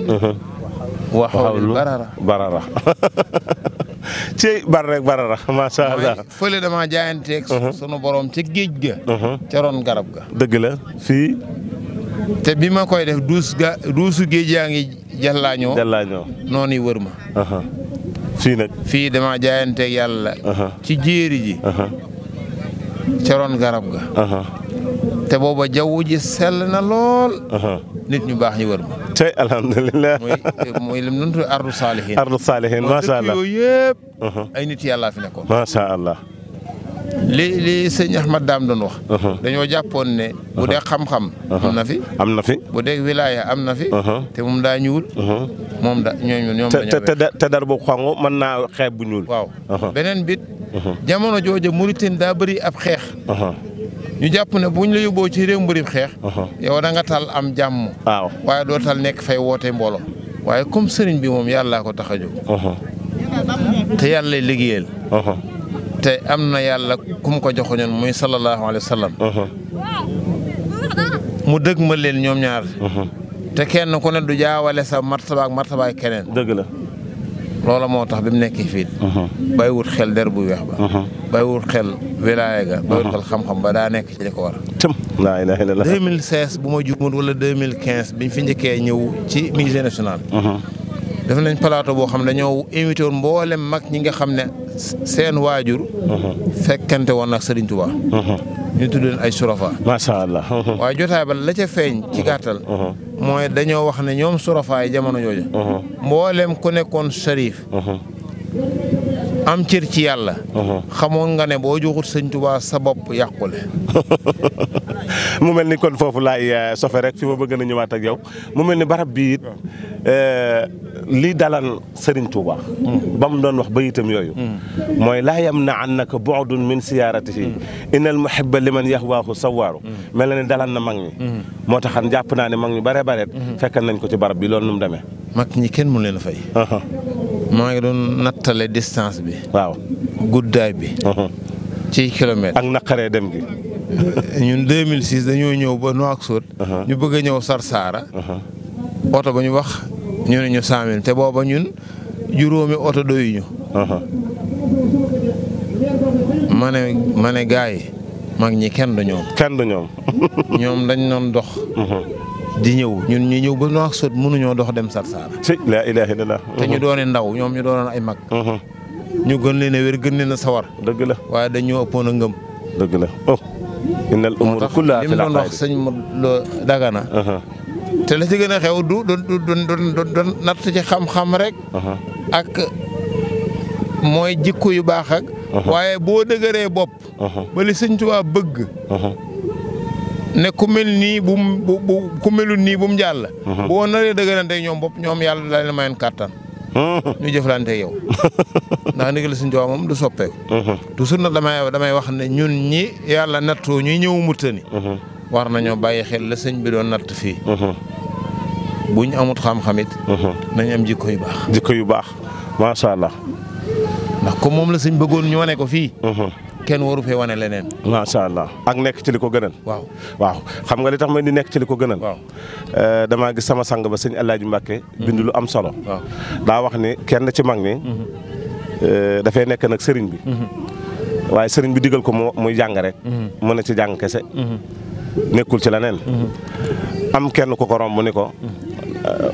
Speaker 3: wa xawli lbarara
Speaker 2: ci bar rek barara macha allah.
Speaker 3: fële damaa jaayanteeg. sunu borom ca géej ga. ca ron garab ga.
Speaker 2: dëgg la fii.
Speaker 3: te bi ma koy def duusu géej yaa ngi jàllaañoo. noonu yi wër ma.
Speaker 2: fii nag.
Speaker 3: fii damaa jaayanteeg yàlla. ci jéeri ji. ca ron garab ga. te booba jaww ji sell na lool. nit ñu baax ñu wër ma.
Speaker 2: tey alhamdulilah.
Speaker 3: mooy lim nu tudd ardu saalihin.
Speaker 2: ardu saalihin macha allah
Speaker 3: yooyu yëpp. ay nit yàllaa fi nekkoon.
Speaker 2: macha allah.
Speaker 3: li sëñ Ahmad Daam doon wax. dañoo jàppoon ne. bu dee xam-xam. am na fi.
Speaker 2: am na fi.
Speaker 3: bu dee wilaaya am na fi. te moom daa ñuul. moom ñoom
Speaker 2: te dar bu xonq mën naa xeeb bu ñuul.
Speaker 3: waaw beneen bit. jamono jooja Mauritanie daa bëri ab xeex. ñu jàpp ne buñ la yóbboo ci réew mbërib xeex. yow da nga tal am jàmm.
Speaker 2: waaw
Speaker 3: waaye doo tal nekk fay woote mbooloo. waaye comme sëriñ bi moom yàllaa ko tax a jóg. te yàlla lay liggéeyal. te am na yàlla kum ko joxoñoon muy sallallahu alayhi wa sallam. mu dëgg ma leen ñoom ñaar. te kenn ku ne du jaawale sa martaba ak martabaay keneen.
Speaker 2: dëgg la.
Speaker 3: loola moo tax bi mu nekkee fii. bàyyiwut xel der bu weex ba. bàyyiwut xel wilaaya ga. bàyyiwut xel xam-xam ba daa nekk ci li ko war.
Speaker 2: laa ilaaha illallaah.
Speaker 3: 2016 bu ma juumut wala 2015 biñ fi njëkkee ñëw ci musée national. def nañ plateau boo xam ne dañoo invité woon mboolem mag ñi nga xam ne seen waajur. fekkante woon ak Serigne Touba. ñu tudd leen ay surafa.
Speaker 2: macha allah.
Speaker 3: waaye jotaay ba la ca feeñ ci gàttal. mooy dañoo wax ne ñoom surafa yi jamono jooju. mboolem ku nekkoon sharif. am cër ci yàlla. xamoon nga ne boo joxut Sëñ Touba sa bopp yàqule.
Speaker 2: mu mel ni kon foofu laay sofe rek fi ma bëgg na ñëwaat ak yow mu mel ni barab bi it lii dalal Serigne Touba. ba mu doon wax bayitam yooyu. mooy laa yamna annaka bu'dun min siyaaratihi innal muhibba liman yahwaahu sawaaru. mel na ni dalal na mag ñi. moo taxan jàpp naa ne mag ñu bare bare fekkan nañ ko ci barab bi loolu nu mu demee.
Speaker 3: mag ñi kenn mu leen a fay. maa ngi doon nattale distance bi.
Speaker 2: waaw
Speaker 3: guddaay bi. ci kilomètre.
Speaker 2: ak naqaree dem gi.
Speaker 3: ñun 2006 dañoo ñëw ba Nouakchott. ñu bëgg a ñëw Sarsara. oto ba ñu wax ñu ne ñu 100000 te booba ñun juróomi oto doyuñu. ma ne gars yi mag ñi kenn du ñoom.
Speaker 2: kenn du ñoom.
Speaker 3: ñoom dañ doon dox. di ñëw ñun ñu ñëw ba Nouakchott mënuñoo dox dem Sarsara.
Speaker 2: laa ilaaha illallaah.
Speaker 3: te ñu doone ndaw ñoom ñu doonoon ay mag. ñu gën leen a wér gën leen a sawar.
Speaker 2: dëgg la
Speaker 3: waaye dañoo ëppoon a ngëm.
Speaker 2: dëgg la innal umuura kullahaa fil
Speaker 3: doon wax sëñ Modou Dagana. te la ci gën a xew du natt ci xam-xam rek. ak mooy jikko yu baax ak. waaye boo dëgëree bopp. ba li Sëñ Tuubaa bëgg. ne ku mel nii ku melul nii bu mu jàll. boo naree dëgërante ñoom bopp ñoom yàlla daal la mayoon kàttan. ñu jëflante yow. ndax ndigal Sëñ Tuubaa moom du soppeeku. toujours nag damay wax ne ñun ñi yàlla nattoo ñuy ñëw Mauritanie. war nañoo bàyyi xel la sëñ bi doon natt fii. buñ amut xam-xamit. nañ am jikko yu baax.
Speaker 2: jikko yu baax macha allah.
Speaker 3: ndax comme moom la sëñ bëggoon ñu wane ko fii. kenn waru fee wane leneen.
Speaker 2: macha allah ak nekk ci li ko gënal.
Speaker 3: waaw
Speaker 2: xam nga li tax ma di nekk ci li ko gënal.
Speaker 3: waaw
Speaker 2: damaa gis sama sang ba sëñ El Hadj Mbacke. bind lu am solo.
Speaker 3: waaw
Speaker 2: daa wax ni kenn ci mag mi. dafay nekk nag sëriñ bi. waaye sëriñ bi digal ko muy jàng rek. mën na ci jàng kese. nekkul ci leneen. am kenn ku ko romb ni ko.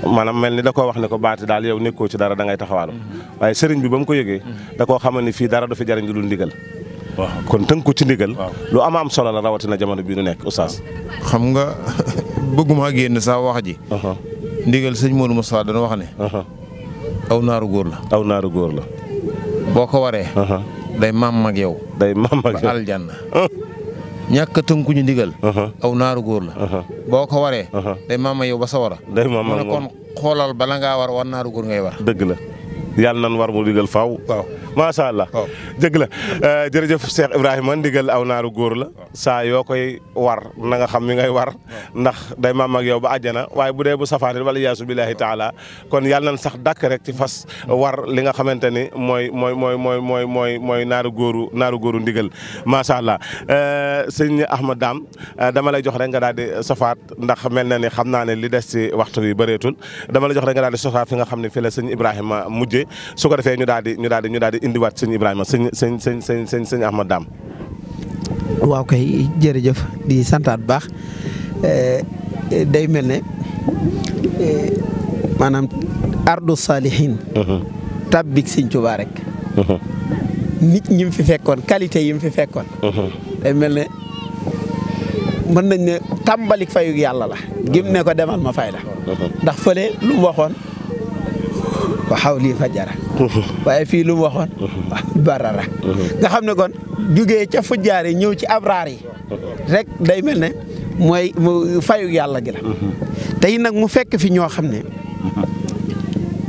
Speaker 2: maanaam mel ni da koo wax ne ko baati daal yow nekkoo ci dara da ngay taxawaalu. waaye sëriñ bi ba mu ko yëgee. da koo xamal ni fii dara du fi jariñ lu dul ndigal. waaw kon tënku ci ndigal. lu am solo la rawatina jamono bii nu nekk oustaz.
Speaker 3: xam nga bëgguma génn sax wax ji. ndigal sëñ Modou Moussa dana wax ne. aw naaru góor la.
Speaker 2: aw naaru góor la.
Speaker 3: boo ko waree. day maam ak yow.
Speaker 2: day maam ak yow
Speaker 3: ba aljanna. ñàkk a tënkuñu ndigal. aw naaru góor la. boo ko waree. day maam ak yow ba sa wara.
Speaker 2: day maam ak moom
Speaker 3: kon xoolal bala ngaa war naaru góor ngay war.
Speaker 2: dëgg la yàlla nan war mu digal faaw.
Speaker 3: waaw
Speaker 2: macha allah.
Speaker 3: waaw
Speaker 2: dëgg la jërëjëf Cheikh Ibrahima ndigal aw naaru góor la. saa yoo koy war na nga xam mi ngay war. ndax day maam ak yow ba àjjana waaye bu dee bu safaanit wala yaasu billaahi taala kon yàlla nan sax dàkk rek ci fas war li nga xamante ni mooy naaru góoru ndigal macha allah. sëñ Ahmad Dame dama lay jox rek nga daal di sofaat ndax mel na ni xam naa ne li des ci waxtu bi bëreetul dama lay jox rek nga daal di sofaat fi nga xam ne fi la sëñ Ibrahima mujjee su ko defee ñu daal di indiwaat sëñ Ibrahima sëñ Ahmad Dame.
Speaker 4: waaw kay jërëjëf di santaat bu baax day mel ne maanaam ardu saalihin tabbik sëñ Tuubaa rek nit ñi mu fi fekkoon qualité yi mu fi fekkoon day mel ne mën nañ ne tàmbalik fayug yàlla la gim ne ko demal ma fay la ndax fële lu mu waxoon wa hawli fajara waaye fii lu mu waxoon barara nga xam ne kon jugee ca fujjaar yi ñëw ci abraar yi rek day mel ne mooy fayug yàlla gi la tey nag mu fekk fi ñoo xam ne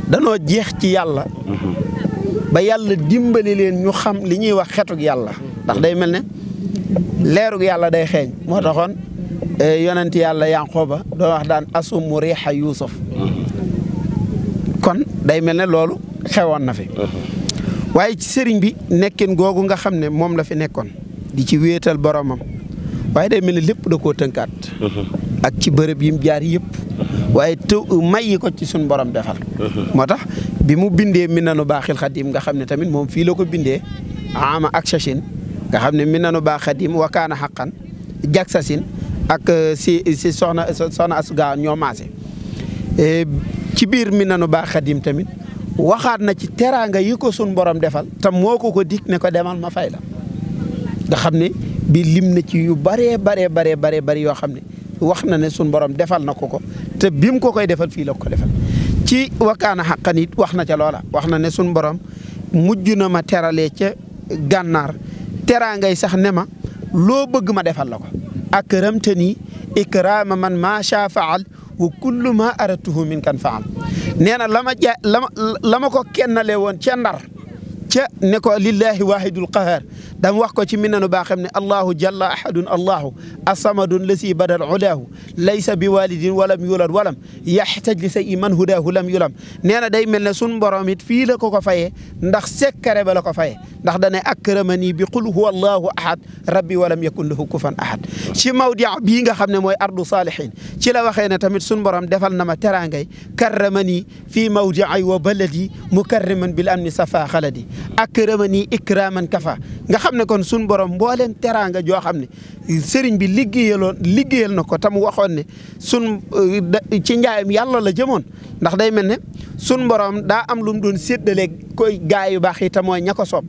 Speaker 4: danoo jeex ci yàlla ba yàlla dimbali leen ñu xam li ñuy wax xetug yàlla ndax day mel ne leerug yàlla day xeeñ moo taxoon yonent yàlla Yanqooba doo wax daan asumu riixa Yuusuf kon day mel ne loolu xewoon na fi waaye ci sëriñ bi nekkin googu nga xam ne moom la fi nekkoon di ci wéetal boromam waaye day mel ne lépp da koo tënkaat ak ci bërëb yim jaar yëpp waaye te may yi ko ci suñ borom defal moo tax bi mu bindee Minanu Baaxil Xadim nga xam ne tamit moom fii la ko bindee ama ak sachin nga xam ne Minanu Baaxil Xadim wakaana xaqan jak sasin ak si soxna asuga ñoo maase ci biir Minanu Baaxil Xadim tamit waxaat na ci teraanga yi ko sun borom defal te moo ko dig ne ko demal ma fay la nga xam ne bi lim na ci yu baree bari yoo xam ne wax na ne sun borom defal na ko te bim ko koy defal fii la ko defal ci wakaana xaqan it wax na ca loola wax na ne sun borom mujj na ma teralee ca gànnaar teraangay sax ne ma loo bëgg ma defal la ko akramtani ikraama man maa shaa faal wa kullu ma aratuhu min kan faal nee na la ma ko kennale woon ca Ndar ca ne ko lillahi wahidul qahar dama wax ko ci Minanu Baaxil ne allahu jalla ahadun allahu asamadun lasi badal ulaahu laysa bi walidin walam yulad walam yaxtaj li say man hudaahu lam yulam nee na day mel ne sun borom it fii la ko fayee ndax sekkare ba la ko fayee ndax dane akramani bi qul huwa allahu ahad rabbi walam yakun lahu kufan ahad ci mawdi bii nga xam ne mooy ardu saalihin ci la waxee ne tamit sun borom defal na ma teraangay karramani fii mawdi'i wa baladi mukarriman bil amni safa xaladi akramani ikraman kafa nga xam ne kon sun borom mbooleem teraanga joo xam ne sëriñ bi liggéeyal na ko tam waxoon ne sun ci njaayam yàlla la jëmoon ndax day mel ne sun borom daa am lu mu doon séddale koy gaay yu baax yi te mooy ña ko soob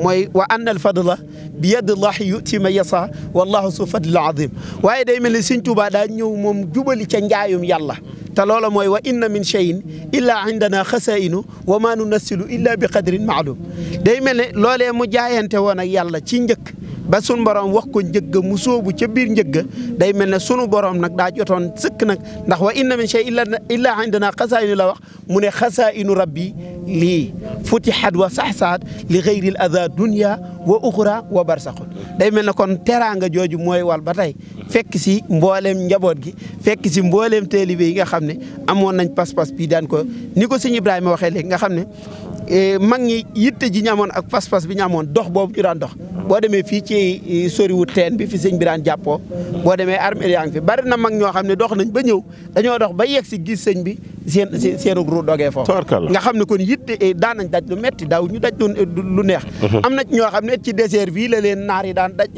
Speaker 4: mooy wa anna al fadla bi yadillahi yuti man yasa wallahu su fadlil azim waaye day mel ne Sëriñ Tuubaa daa ñëw moom jubali ca njaayum yàlla te loola mooy wa inna min cheyin illa indana xasainu wa ma nunassilu illa bi qadrin maalum day mel ne loolee mu jaayante woon ak yàlla ci njëkk ba sunu borom wax ko njëgga mu sóobu ca biir njëgga day mel ne sunu borom nag daa jotoon sëkk nag ndax wa inna min cheyin illa indana xasainu la wax mu ne xasainu rabbi lii futihat wa saxsaat li xayril ada dunya wa uxra wa barsaqun day mel ne kon teraanga jooju mooy wal ba tey fekk si mbooleem njaboot gi fekk si mbooleem taalibe yi nga xam ne amoon nañ pas-pas bi daan ko ni ko sëñ Ibrahima waxee léegi nga xam ne mag ñi yitte ji ñu amoon ak pas-pas bi ñu amoon dox boobu ñu daan dox boo demee fii ci soriwut teen bi fi sëñ bi daan jàppoo boo demee armée yaa ngi fi bari na mag ñoo xam ne dox nañ ba ñëw dañoo dox ba yegg si gis sëñ bi seenu ru dogee foofu nga xam ne kon yitte daan nañ daj lu metti daaw ñu daj lu neex am na ñoo xam ne ci désert bii la leen naar yi daan daj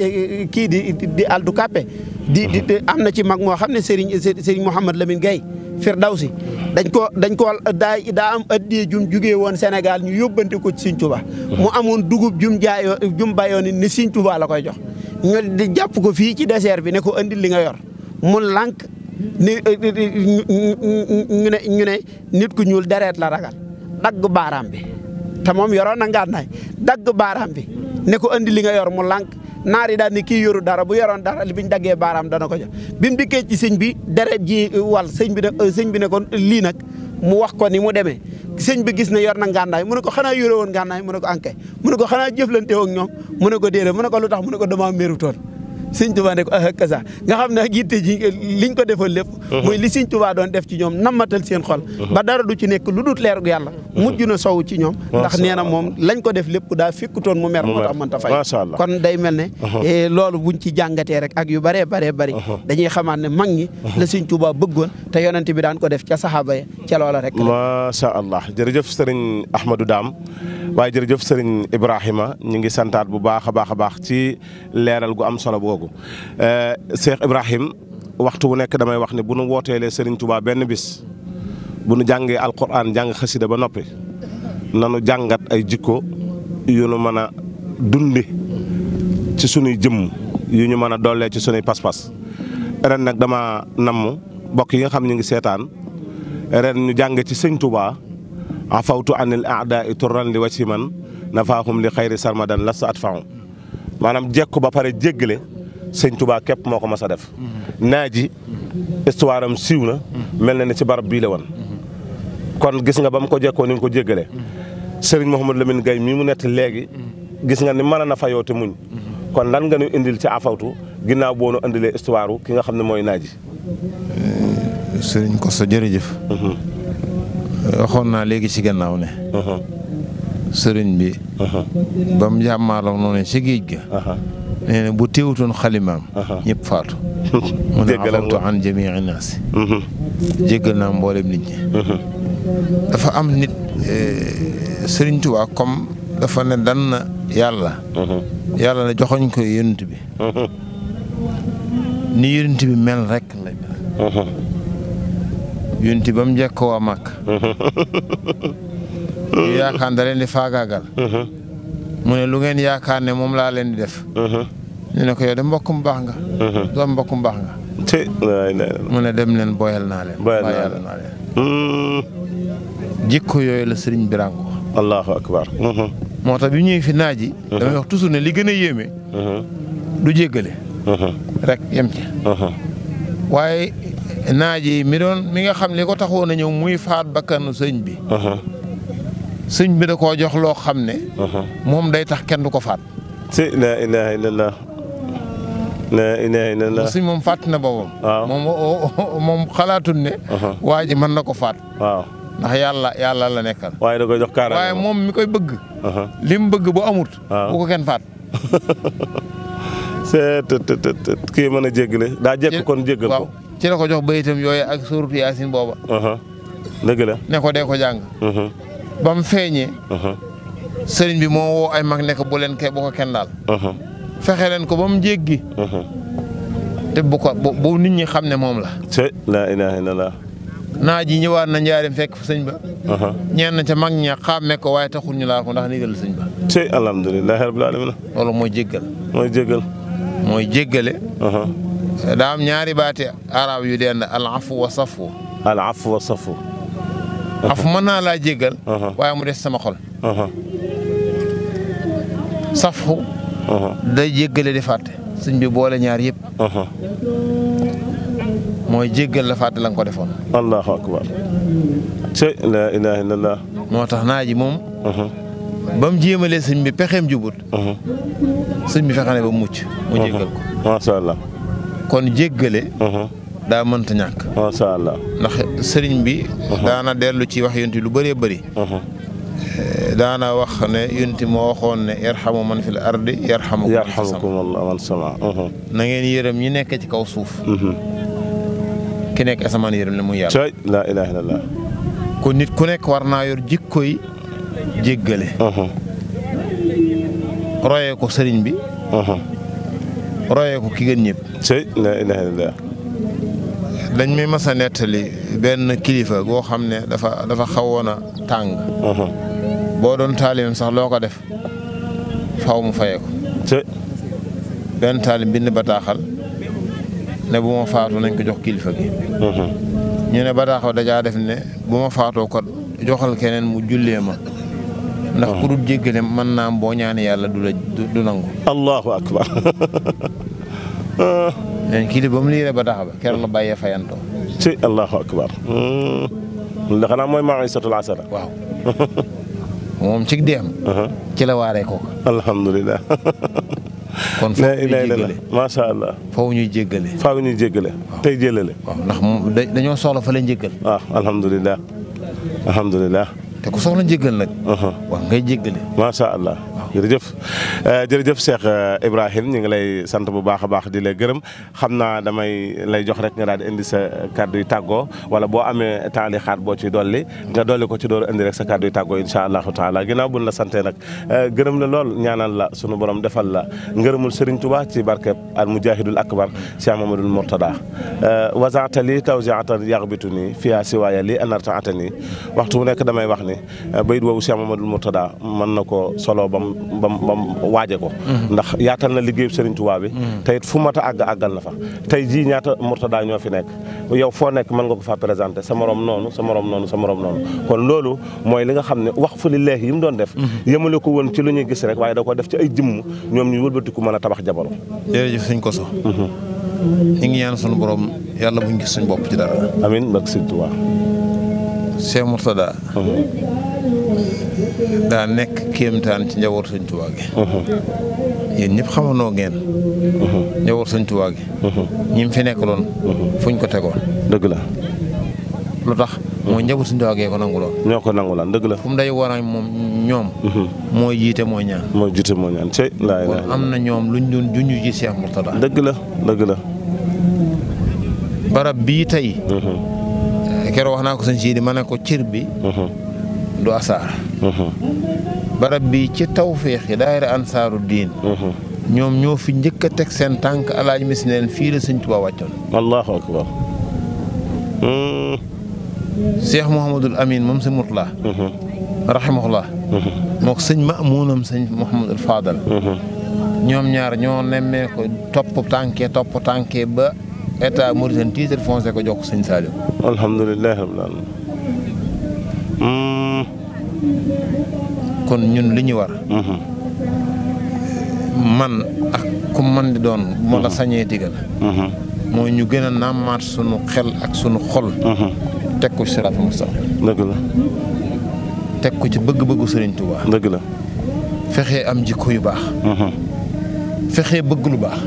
Speaker 4: kii di aldu kappe di am na ci mag moo xam ne Serigne Mouhamad Lamine Gueye Firdawsi dañ ko daa am addiyee jum jugee woon Sénégal ñu yóbbante ko ci Sëriñ Tuubaa mu amoon dugub jum bayoon ni Sëriñ Tuubaa la koy jox ñu di jàpp ko fii ci désert bi ne ko andil li nga yor mu lànk ni ñu ne nit ku ñuul deret la ragal dagg baaraam bi te moom yoroon na ngànnaay dagg baaraam bi ne ko andi li nga yor mu lànk naar yi daal ni kii yoru dara bu yoroon dara li biñ daggee baaraam dana ko jox bi mu dikkee ci sëñ bi deret ji wal sëñ bi ne ko lii nag mu wax ko ni mu demee sëñ bi gis ne yor na ngànnaay mu ne ko xanaa yore woon ngànnaay mu ne ko ankay mu ne ko xanaa jëflante ak ñoom mu ne ko déedéet mu ne ko lu tax mu ne ko dama mérutoon Sëñ Tuubaa ne ko kasa nga xam ne ak yitte ji liñ ko defal lépp mooy li Sëñ Tuubaa doon def ci ñoom nammatal seen xol ba dara du ci nekk lu dut leerug yàlla mujj na sow ci ñoom ndax nee na moom lañ ko def lépp daa fikkutoon mu mer moo tax mënta fay kon day mel ne loolu buñ ci jàngatee rek ak yu bëree bëri dañuy xamaat ne mag ñi la Sëñ Tuubaa bëggoon te yonent bi daan ko def ca saxaaba ya ca loola rek
Speaker 2: macha allah jërëjëf sëriñ Ahmadou Dame waaye jërëjëf sëriñ Ibrahima ñu ngi santaat bu baax a baax ci leeral gu am solo googu Cheikh Ibrahim waxtu wu nekk damay wax ne bu nu wooteelee sëriñ Touba benn bis bu nu jàngee alquran jàng xasida ba noppi nanu jàngat ay jikko yu nu mën a dundi ci sunuy jëmm yu ñu mën a dollee ci sunuy pas-pas ren nag dama namm mbokk yi nga xam ñu ngi seetaan ren ñu jàng ci sëñ Touba afawtu anil a'da'i turran li wacci man nafaahum li xayri sarmadan lasta atfa'u maanaam jekku ba pare jéggale sëñ Touba képp moo ko mas a def naaji histoire am siiw na mel na ne ci barab bii la woon kon gis nga ba mu ko jekkoo ni nga ko jéggale Serigne Mouhamadou Lamine Gaye mii mu nett léegi gis nga ni mën na fayoo te muñ kon lan nga ñu indil ci afawtu ginnaaw boo nu indilee histoire ki nga xam ne mooy naaji
Speaker 3: Serigne Kosso jërëjëf waxoon naa léegi ci gannaaw ne sëriñ bi ba mu jàmmaarloo noonu ci géej ga nee na bu teewutoon xalimaam ñëpp faatu mu ne afawtu an jamii naasi jéggal naa mboolem nit ñi dafa am nit Sëriñ Tuubaa comme dafa ne dan na yàlla ne joxoñ ko yonent bi ni yonent bi mel rek lay mel yonent ba mu njëkk waa Màkk ñu yaakaar da leen di faagaagal mu ne lu ngeen yaakaar ne moom laa leen di def ñu ne ko yow de mbokkum baax nga doom mbokkum baax nga mu ne dem leen boyal naa leen boyal naa leen jikko yooyu la sëriñ bi ràngoo
Speaker 2: allahu akbar
Speaker 3: moo tax bi ñëwee fi naaji damay wax toujours ne li gën a yéeme du jéggale rek yem ci waaye naaji mi nga xam li ko taxoon a ñëw muy faat bakkanu sëñ bi sëñ bi da koo jox loo xam ne moom day tax kenn du ko faat
Speaker 2: la ilaha illallah la ilaha illallah
Speaker 3: sëñ moom fàtt na boppam moom xalaatul ne waa ji mën na ko faat
Speaker 2: waaw
Speaker 3: ndax yàlla la nekkal
Speaker 2: waaye da koy jox kaaraange
Speaker 3: waaye moom mi koy bëgg li mu bëgg bu amut bu ko kenn faat
Speaker 2: c'est kii mën a jéggale daa jekk kon jéggal ko
Speaker 3: ci la ko jox bayitam yooyu ak suuratu Yaasin booba
Speaker 2: dëgg la
Speaker 3: ne ko dee ko jàng ba mu feeñee sëriñ bi moo woo ay mag nekk bu ko kenn daal fexe leen ko ba mu jéggi te bu nit ñi xam ne moom la
Speaker 2: la ilaha illallah
Speaker 3: naaj yi ñëwaat na njaarim fekk fa sëñ ba ñenn ca mag ña xàmme ko waaye taxul ñu laa ko ndax ndigal sëñ ba
Speaker 2: alhamdulilah rabbil alamin
Speaker 3: loolu mooy jéggal mooy jéggale daa am ñaari baati arab yu dend al afu wa safu afu mën naa laa jéggal waaye mu des sama xol safu day jéggale di fàtte sëñ bi boole ñaar yëpp mooy jéggal la fàtte la nga ko defoon
Speaker 2: allahu akbar la ilaha illallah
Speaker 3: moo tax naa ji moom ba mu jéemalee sëñ bi pexeem jubut sëñ bi fexe ne ba mucc mu jéggal ko
Speaker 2: masha Allah
Speaker 3: kon jéggale daa mënta ñàkk
Speaker 2: masha Allah
Speaker 3: ndax sëriñ bi daana dellu ci wax yonti lu bëree bëri daana wax ne yonti moo waxoon ne yarhamu man fil ardi yarhamukum
Speaker 2: Allah man sama
Speaker 3: na ngeen yërëm ñi nekk ci kaw suuf ki nekk asamaan yërëm la muy yàlla
Speaker 2: la ilaha illallah
Speaker 3: kon nit ku nekk war naa yor jikkoy jéggale royee ko sëriñ bi royee ko ki gën ñëpp
Speaker 2: la ilaha illallah
Speaker 3: dañ may mas a nettali benn kilifa goo xam ne dafa xawoon a tàng boo doon taalim sax loo ko def faw mu fayee ko benn taalim bind bataaxal ne bu ma faatu nañ ko jox kilifa gi ñu ne bataaxal dajaa def ne bu ma faatoo ko joxal keneen mu jullee ma ndax ku dul jéggale mën naa am boo ñaane yàlla du nangu
Speaker 2: allahu akbar
Speaker 3: leen kilifa ba mu liiree bataaxal ba keroog la bàyyee fayantoo
Speaker 2: allahu akbar la xanaa mooy ma'isatul asara
Speaker 3: waaw moom ci deem ci la waaree kooku
Speaker 2: alhamdulilah
Speaker 3: kon faaw ñuy jéggale
Speaker 2: macha allah
Speaker 3: faaw ñuy jéggale
Speaker 2: tey jëlale
Speaker 3: waaw ndax moom dañoo soxla fa la njéggal
Speaker 2: waaw alhamdulilah
Speaker 3: te ku soxla njéggal nag wax ngay jéggale
Speaker 2: macha allah jërëjëf jërëjëf Cheikh Ibrahim ñu ngi lay sant bu baax a baax di la gërëm xam naa damay lay jox rek nga daal di indi sa kàddu yu tàggoo wala boo amee temps li xaat boo ci dolli nga dolli ko ci door indi rek sa kàddu yu tàggoo incha allahu taala ginnaaw buñ la santee nag gërëm la lool ñaanal la sunu borom defal la ngërëmul Serigne Touba ci barkeb al mujahidul akbar Cheikh Mamadou Mourtada wasaatali tawsiatan yaxbitu nii fiyaa siwaaya li anarta atani waxtu bu nekk damay wax ni bayit woowu Cheikh Mamadou Mourtada mën na ko solo bam waaje ko ndax yaatal na liggéeyu Serigne Touba bi te it fu mat a àggal na fa tey jii ñaata Mourtada ñoo fi nekk yow foo nekk mën nga ko faa présenté sa morom noonu sa morom noonu sa morom noonu kon loolu mooy li nga xam ne wax fu lillaahi yi mu doon def yëmale ko woon ci lu ñuy gis rek waaye da ko def ci ay jëmm ñoom ñu wëlbatiku mën a tabax jamono.
Speaker 3: jërëjëf sëñ Koso ñu ngi ñaan sunu borom yàlla buñ gis suñ bopp ci dara
Speaker 2: amiin barke Sëñ Touba
Speaker 3: Cheikh Mourtada daa nekk kéemtaan ci njaboot Sëñ Touba gi yéen ñëpp xamandoo ngeen njaboot Sëñ Touba gi ñi fi nekkaloon fuñ ko tegoon
Speaker 2: dëgg la
Speaker 3: lu tax mooy njaboot Sëñ Touba gee ko nanguloon
Speaker 2: ñoo ko nangulaan dëgg la
Speaker 3: fu mu day war a moom ñoom mooy jiite mooy ñaan
Speaker 2: mooy jiite moo ñaan ci laay
Speaker 3: kon am na ñoom luñ doon junj ci Cheikh Mourtada
Speaker 2: dëgg la dëgg la
Speaker 3: barab bii tey keroog wax naa ko sëñ Sidi ma ne ko cër bi du asaar barab bi ci tawféex yi daayira ansaaru diin ñoom ñoo fi njëkk a teg seen tànk alaaj mis ne leen fii la Sëñ Tuubaa wàccoon
Speaker 2: allahu akbar
Speaker 3: Cheikh Mouhamadul Amin moom sëñ Murtala rahimahullah moo ko sëñ Maamunam sëñ Mouhamadul Fadal ñoom ñaar ñoo nemmee ko topp tànkee ba état Mauritanie titre foncier ko jox ko sëñ Saliou
Speaker 2: alhamdulilah rabbil alamin
Speaker 3: kon ñun li ñu war man ak ku man di doon moo la sañee digal mooy ñu gën a nàmmaat sunu xel ak sunu xol teg ko ci siraatal mustaqiim
Speaker 2: dëgg la
Speaker 3: teg ko ci bëgg-bëggu Sëriñ Tuubaa
Speaker 2: dëgg la
Speaker 3: fexee am jikko yu baax fexee bëgg lu baax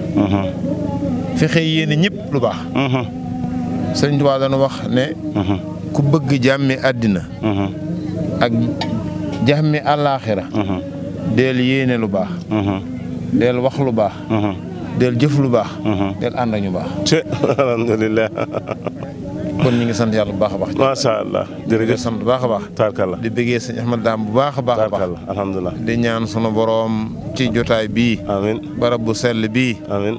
Speaker 3: fexee yéene ñëpp lu baax Sëriñ Tuubaa dañu wax ne ku bëgg jàmmi àddina ak jàmmi àllaaxira deel yéene lu baax deel wax lu baax deel jëf lu baax deel ànd ak ñu baax
Speaker 2: alhamdulilah
Speaker 3: kon ñu ngi sant yàlla bu baax a baax
Speaker 2: macha allah jërëjëf
Speaker 3: sant bu baax a baax
Speaker 2: taarkalla
Speaker 3: di bëggee sëñ Ahmad Daam bu baax a baax a baax
Speaker 2: taarkalla alhamdulilah
Speaker 3: di ñaan sunu boroom ci jotaay bii
Speaker 2: amiin
Speaker 3: barab bu sell bii
Speaker 2: amiin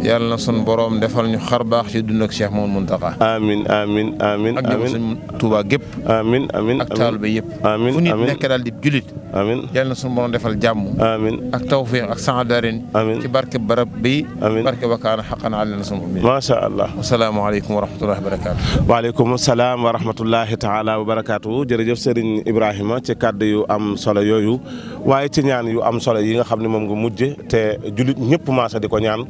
Speaker 3: yàlla na sunu boroom defal ñu xar baax ci dund ak Cheikh Mouhamadou Mountakha
Speaker 2: amiin amiin amiin
Speaker 3: ak jëm sëñ Touba gépp
Speaker 2: amiin amiin
Speaker 3: ak taalibe yëpp
Speaker 2: amiin
Speaker 3: fu nit
Speaker 2: amiin
Speaker 3: nekk daal di julit
Speaker 2: amiin
Speaker 3: yàlla na sunu boroom defal jàmm
Speaker 2: amiin
Speaker 3: ak tawfiq ak saadarin
Speaker 2: amiin
Speaker 3: ci barke barab bi
Speaker 2: amiin
Speaker 3: barke bakaana xaqan alina sunu bi
Speaker 2: macha allah
Speaker 3: asalaamaaleykum wa rahmatullahi wa barakaatu
Speaker 2: waaleykum salaam wa rahmatullahi taala wa barakaatu jërëjëf Serigne Ibrahima ci kàddu yu am solo yooyu waaye ci ñaan yu am solo yi nga xam ne moom nga mujje te julit ñëpp maasa di ko ñaan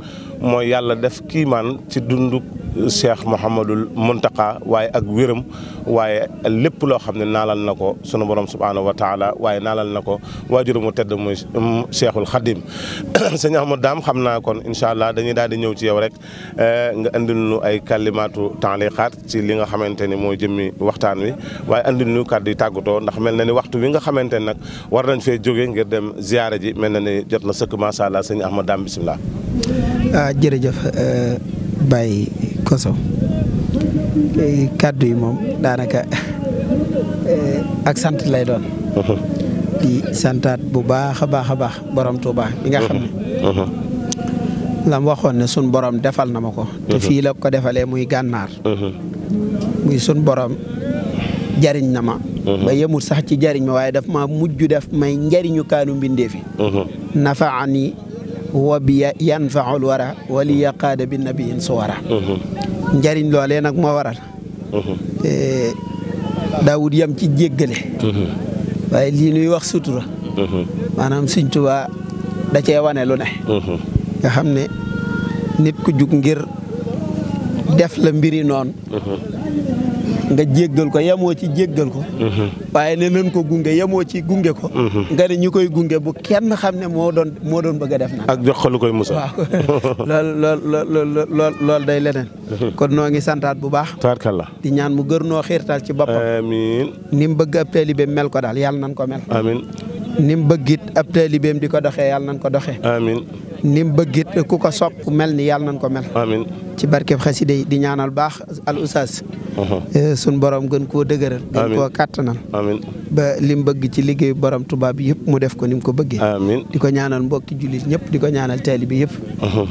Speaker 2: mooy yàlla def kiimaan ci dundu Cheikh Mouhamadul Mountakha waaye ak wéram waaye lépp loo xam ne naalal na ko sunu borom subhaanahu wa taala waaye naalal na ko waajur mu tedd muy Cheikhul Khadim sëñ Ahmad Daam xam naa kon incha allah dañuy daal di ñëw ci yow rek nga andil nu ay kalimaatu taaliqaat ci li nga xamante ni mooy jëmmi waxtaan wi waaye andil nu kàddu yi tàggatoo ndax mel na ni waxtu wi nga xamante ne nag war nañ fee jóge ngir dem ziyaara ji mel na ni jot na sëkk macha allah sëñ Ahmad Daam bisimilah.
Speaker 4: jërëjëf Baye Koso kàddu yi moom daanaka ak sant lay doon. di santaat bu baax a baax a baax borom Touba bi nga xam ne. la mu waxoon ne sun borom defal na ma ko. te fii la ko defalee muy gànnaar. muy sun borom jariñ na ma. ba yemul sax ci jariñ ma waaye daf ma mujj def may njariñu kaanu mbindee fi. nafaani wa bi yanfaul wara wali yaqaada bi nabiyin suwara. njariñ loolee nag moo waral. Daawud yam ci jéggale. waaye lii nuy wax sutura. maanaam Sëñ Tuubaa da cee wane lu ne. nga xam ne nit ku jug ngir def la mbiri noonu. nga jéggal ko yemoo ci jéggal ko. waaye ne nañ ko gunge yemoo ci gunge ko. nga ne ñu koy gunge bu kenn xam ne moo doon bëgg a def na.
Speaker 2: ak jox ko lu koy musal.
Speaker 4: waaw lool day leneen. kon noo ngi santaat bu baax.
Speaker 2: tabarkalla
Speaker 4: di ñaan mu gër noo xiirtal ci boppam.
Speaker 2: amiin
Speaker 4: ni mu bëgg ab taalibe mel ko daal yàlla nañ ko mel.
Speaker 2: amiin
Speaker 4: ni mu bëggit ab taalibeem di ko doxee yàlla nañ ko doxee.
Speaker 2: amiin.
Speaker 4: ni mu bëggit ku ko sopp mel ni yàlla nañ ko mel.
Speaker 2: amiin.
Speaker 4: ci barkeb xasida yi di ñaanal baax al oustaz. sun borom gën koo dëgëral. gën koo kàttanal.
Speaker 2: amiin.
Speaker 4: ba li mu bëgg ci liggéeyu borom tubaab bi yëpp mu def ko ni mu ko bëggee.
Speaker 2: amiin.
Speaker 4: di ko ñaanal mbokki jullit ñëpp di ko ñaanal taalibe yëpp.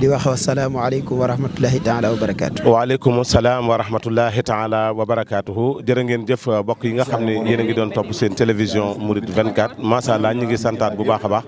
Speaker 4: di wax wasalaamualeykum wa rahmatullahi taala wa barakaatu.
Speaker 2: waaleykum salaam wa rahmatullahi taala wa barakaatuhu. jërë ngeen jëf mbokk yi nga xam ne yéen a ngi doon topp seen télévision Mouride 24 macha allah ñu ngi santaat bu baax a baax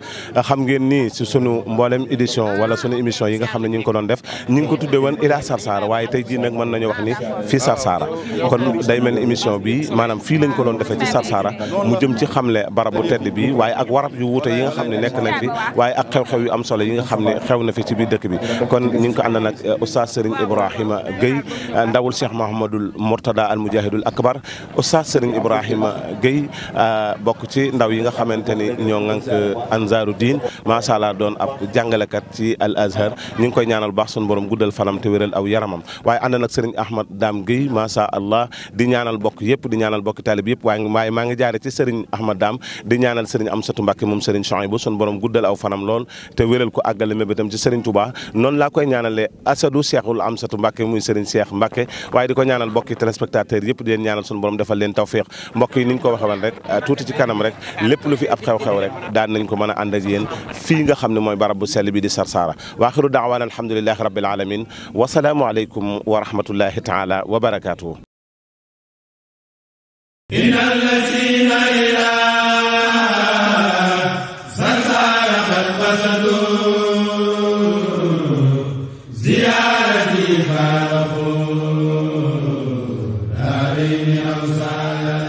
Speaker 2: xam ngeen ni si sunu mboolem édition wala sunu émission yi nga xam ne ñu ngi ko doon def ñu ngi ko tudde woon Ila Sarsara waaye tey jii nag mën nañu wax ni fii Sarsara kon day mel ni émission bi maanaam fii lañ ko doon defee ci Sarsara mu jëm ci xamle barab bu tedd bi waaye ak warab yu wuute yi nga xam ne nekk nañ fi waaye ak xew-xew yu am solo yi nga xam ne xew na fi ci biir dëkk bi kon ñu ngi ko ànd nag oustaz Serigne Ibrahima Gueye ndawul Cheikh Mahamadul Mourtada al Mujahidul Akbar oustaz Serigne Ibrahima Gueye bokk ci ndaw yi nga xamante ni ñoo ŋànk Ansaru Diin macha allah doon ab jàngalekat ci Al Azhar ñu ngi koy ñaanal baax sun borom guddal fanam te wéral aw yaramam waaye ànd nag Serigne Ahmad Dame Gueye macha allah di ñaanal bokk yëpp di ñaanal bokk taalib yëpp waaye maa ngi jaare ci Serigne Ahmad Dame di ñaanal Serigne Amsatou Mbacke moom Serigne Chouaïbou sun borom guddal aw fanam lool te wéral ko àggale mébétam ci Serigne Touba noonu laa koy ñaanalee Asadou Cheikhul Amsatou Mbacke muy Serigne Cheikh Mbacke waaye di ko ñaanal bokki téléspectateurs yëpp di leen ñaanal sun borom defal leen tawfeex mbokk yi ni ñu ko waxee woon rek tuuti ci kanam rek lépp lu fi ab xew-xew rek daan nañ ko mën a ànd ak yéen fii nga xam ne mooy barab bu sell bi di Sarsara wa axiru daawaana alhamdulillahi rabbil alamin wa salaamu aleykum wa rahmatullahi taala wa barakaatuhu.
Speaker 1: زيارتي فارقوا دارين أوصالا